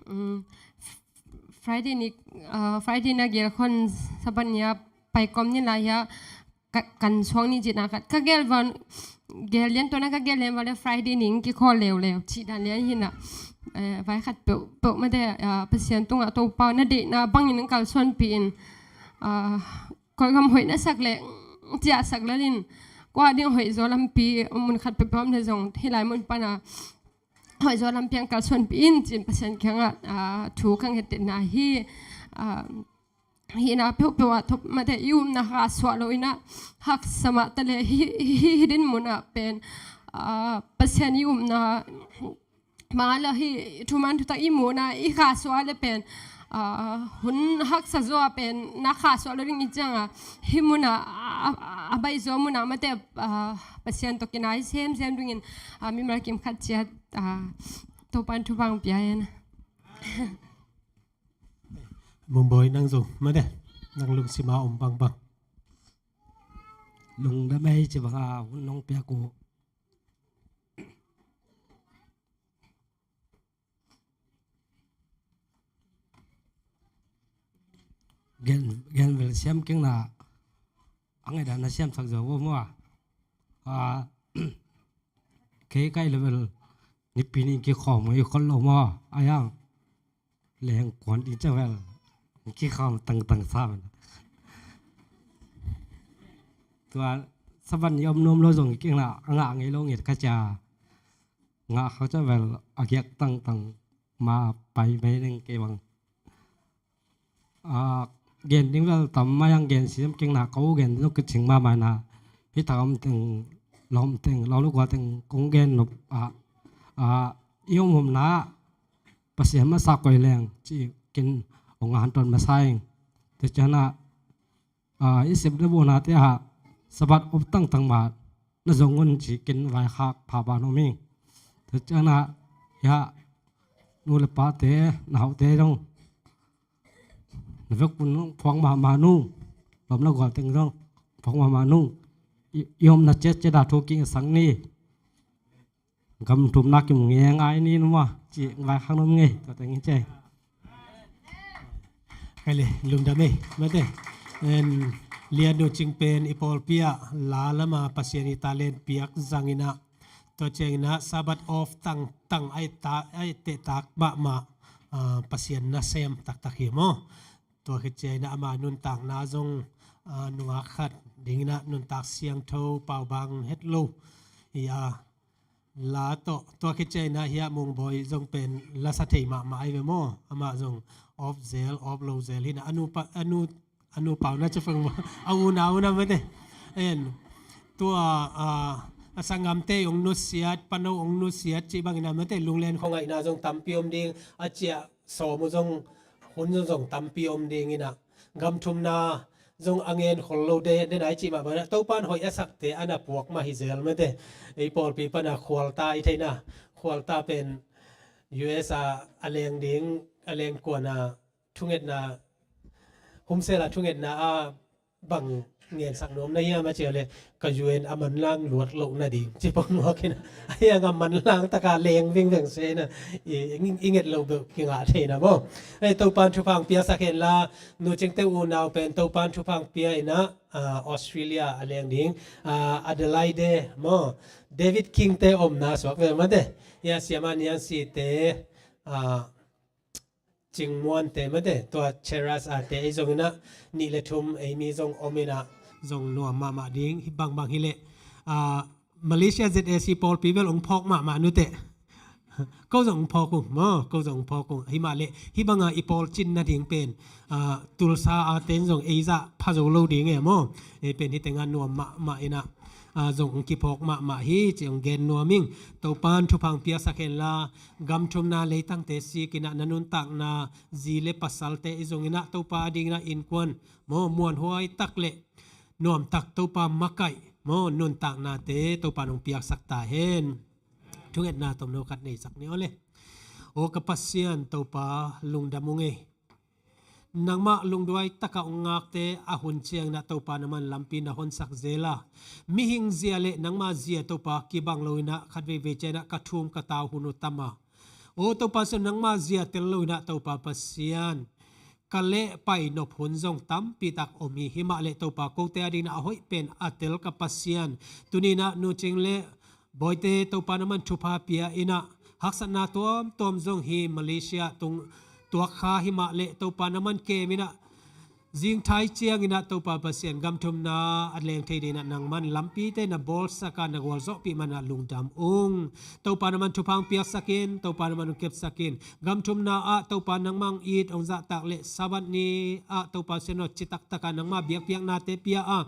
Um, Friday ni, ah, Friday na gel khon Sabbath ni a pai kom ni lai hi a ka, kan suang ni cih na ka, ka gel van, gel lian tua na ka gel lian van le Friday ni ing kikhawl leuleu cih dan lian hi na, eh, vai khat peuh, peuh mate, ah, Pasian tungah Topa na deihna bangin ing kalsuanpih in, ah, Kawlgam hoih na sak le ciah sak lel in kua ding hoih zaw lampi mun khat peuhpeuh om le zong hih lai mun pan a hoih zaw lampi hong kalsuanpih in ci-in Pasian kiangah, ah, thu ka ngetna hi. Ah, hihna peuhpeuh ah thupha mate i upna hong suah lo in ah haksa mah ta leh hih, hih, hih din mun ah pen, ah, Pasian i upna mah leh hih thuman thutak i muhna i hong suah leh pen, ah, hun haksa zaw ah pen na hong suah lo ding i ciangah hih mun ah, ah, ah, a baih zaw mun ah mate, ah, Pasian tawh kinai semsem dingin, ah, mimal kim khat ciat, ah, Topa'n thupha hong pia hen. Mungbawi nang zong mate, nang lungsim a om bangbang. Lungdam ei ci bang a hun nong piak uh. Gen, gen vel siam keng na, a ngaihdan na siamsak zaw vo maw. Ah, kei kai level nipi ni kikhawm i khol lo maw. A yang leng kuan ding ciang vel kikhawm tangtang sa vel. Tua Sabbath i om nuam lo zong i keng na a ngah ngei lo nget ka cia. Ngah khak ciang vel a giak tangtang ma pai mai ning kei bang. Ah, gen ding vel tam mai ang, gen siam keng na, ko gen ding kicing mahmah na. Hih tak om teng, lawm teng, lawm lo gua teng kong gen nop, ah, ah, i om om na Pasian masa koi leng ci ken ong a han ton masa ing. Te ciang na, ah, i sep le bu na te ah Sabbath om tangtang mah na zong un ci ken vaikhak pha ban om ing. Te ciang na, ya, nu le pa te, na hau te zong na vek pun nung phuang mahmah nung, lawm na gual teng zong phuang mahmah nung. I, i omna ciat ciat a thu king a sang ni. Gam thumna kim nge ngai ni numa ci ngai khang num ngei tua teng i cei. Kai le lungdam ei mate. En, Lian Nu Cing pen i pawlpi ah la lama Pasian i talent piak zangin ah, tua ciangin ah Sabbath off tangtang a i ta, a i tehtak mahmah, ah, Pasian nasem taktak hi maw. Tua khit ciangin ah ama nuntakna zong, ah, nungak khat dingin ah nuntak siangtho paubang het lo hi a, la tawh tua khit ciangin ah hiah Mungbawi zong pen lasa thei mahmah ai ve maw. Amah zong off zel, off lo zel hi na, a nu pa, a nu, a nu pau na ci fang maw, a unau na mate. En, tua, ah, a sanggamte ong nusiat, pano ong nusiat cih bangin ah mate, lunglen khuangaihna zong tampi om ding, a ciah sawm uh zong, hun zong, zong tampi om dingin ah, gam thumna zong a ngen khol lo de, de nai cih mah bangin ah, Topa'n hoih a sakte a na puak mah hi zel mate. Ei pawlpi pan a Khualta i theihna, Khualta pen U S a, a leng ding, a leng kuan a thungetna, humsel a thungetna a bang ngensak nuam na hiam a ci a le, ka U N a manlang luat loh nading ci pong muak in a, a hiang a manlang taka leng vingveng se na, i, i, i nget loh beuh kingah thei na maw. Ei, Topa'n thupha hong piaksak hen la, Nu Cing te unau pen Topa'n thupha hong pia in ah, ah, Australia a leng ding, ah, Adelaide maw, David King te omna suak ve mate. Ia Siama Niang Si te, ah, Cing Muan te mate, tua Cheras a te ei zongin ah, nih le thum ei mi zong om in ah, zong nuam mahmah ding, hih bangbang hi leh, ah, Malaysia Z A C pawlpi bel ong phawk mahmah nute. Ko zong ong phawk ung, maw, ko zong ong phawk ung. Himah leh, hih banga i pawl cin nading pen, ah, Tulsa a ten zong ei zah pha zo lo ding e maw. Ei pen hih tengah nuam mahmah in ah, ah, zong ong kiphawk mahmah hi, ci ong gen nuam ing. Topa'n thupha hong piaksak hen la, gam thumna leitangte sik in ah na nuntakna zi le pasalte i zongin ah Topa a dingin ah innkuan maw, muanhuai tak le nuamtak Topa makaih maw, nuntaknate Topa'n hong piaksak ta hen. Thungetna tomno khat neisak ni aw le. Aw ka Pasian Topa, lungdam ung ei. Nangmah lungduai takah ong ngakte a hun ciangin ah Topa na man lampi na honsak zel a, mihing zia le nangmah zia Topa kibang lo in ah khat veivei ciangin ah ka thum ka tau hun uh tam a, aw Topa Pasian, nangmah zia tel lo in ah Topa Pasian, ka leh pai nop hun zong tampi tak om hi. Himah leh Topa, kote a dingin ah a hoih pen a tel ka Pasian. Tuni in ah Nu Cing le Bawite Topa na man thupha pia in ah, haksatna tuamtuam zong hi Malaysia tung tuak kha, himah leh Topa na man kem in ah, Zingthai ciangin ah Topa Pasian, gam thumna a leng thei dingin ah nangman lampite na bawlsak a, na gualzawhpih man ah lungdam ung. Topa, nangman thupha hong piaksak in, Topa, nangman hong kepsak in. Gam thumna ah Topa, nangmah hong it hong zahtak leh Sabbath ni ah Topa Pasian aw, citaktak a nangmah biakpiaknate pia a,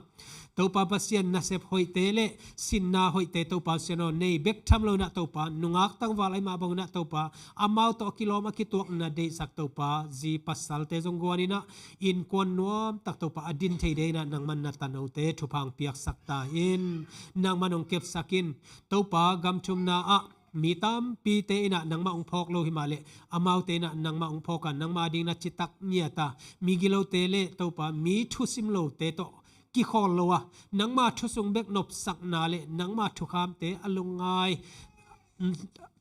Topa Pasian, nasep hoihte leh sinna hoihte Topa Pasian aw, nei bek tham loin ah Topa, nungak tangval ahih mah bangin ah Topa, amau tawh a kilawm a kituak na deihsak Topa, zi pasalte zong guanin ah, innkuan nuamtak Topa, a din thei dingin ah nangman na tanote thupha hong piaksak ta in. Nangman hong kepsak in. Topa, gam thumna ah mi tampite in ah nangmah hong phawk lo himah leh, amaute in ah nangmah hong phawk a, nangmah adingin ah citak ngiat a, migilote leh Topa, mi thusim lote tawh kikhawl lo a, nangmah thusung bek nopsakna leh nangmah thukhamte a lungngai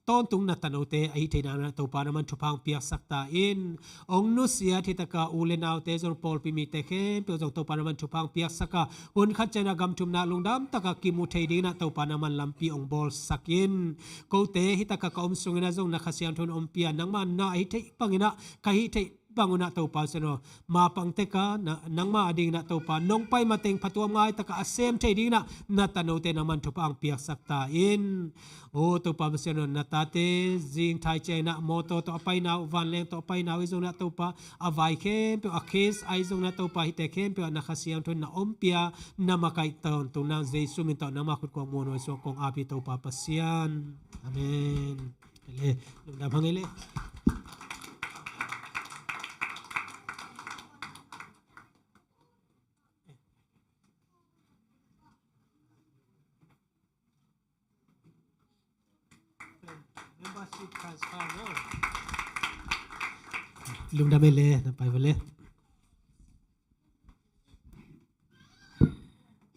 tawntung na tanote ahih theih nadingin ah Topa, nangman thupha hong piaksak ta in. Hong nusiat hitakah u leh naute zong, pawlpi mite khempeuh zong Topa, nangman thupha hong piaksak a, hun khat ciangin ah gam thumna lungdam takin kimu thei dingin ah Topa, nangman lampi hong bawlsak in. Kote hitakah ka om sungin ah zong na Kha Siangtho in ompih a, nangma na ahih theih bangin ah, ka hih theih bangun ah Topa Pasian aw, mapang tek a, na, nangmah adingin ah Topa, nong pai mateng phatuam ngai takin a sem thei dingin ah na tanote nangman thupha hong piaksak ta in. O Topa Pasian aw, na tate zingthai ciangin ah mawtaw tawh a paina uh, vanleng tawh a paina uh ahi zongin ah Topa, a vai khempeuh, a case ahi zongin ah Topa, hihte khempeuh ah na Kha Siangtho in na ompih a, na makaih tawntung nang, Jesu min tawh nangmah khut kuang muanhuai suak kong ap hi, Topa Pasian. Amen. Leh, lungdam hang ei leh. Membership transfer, no? Lungdam ei leh, na pai vo leh.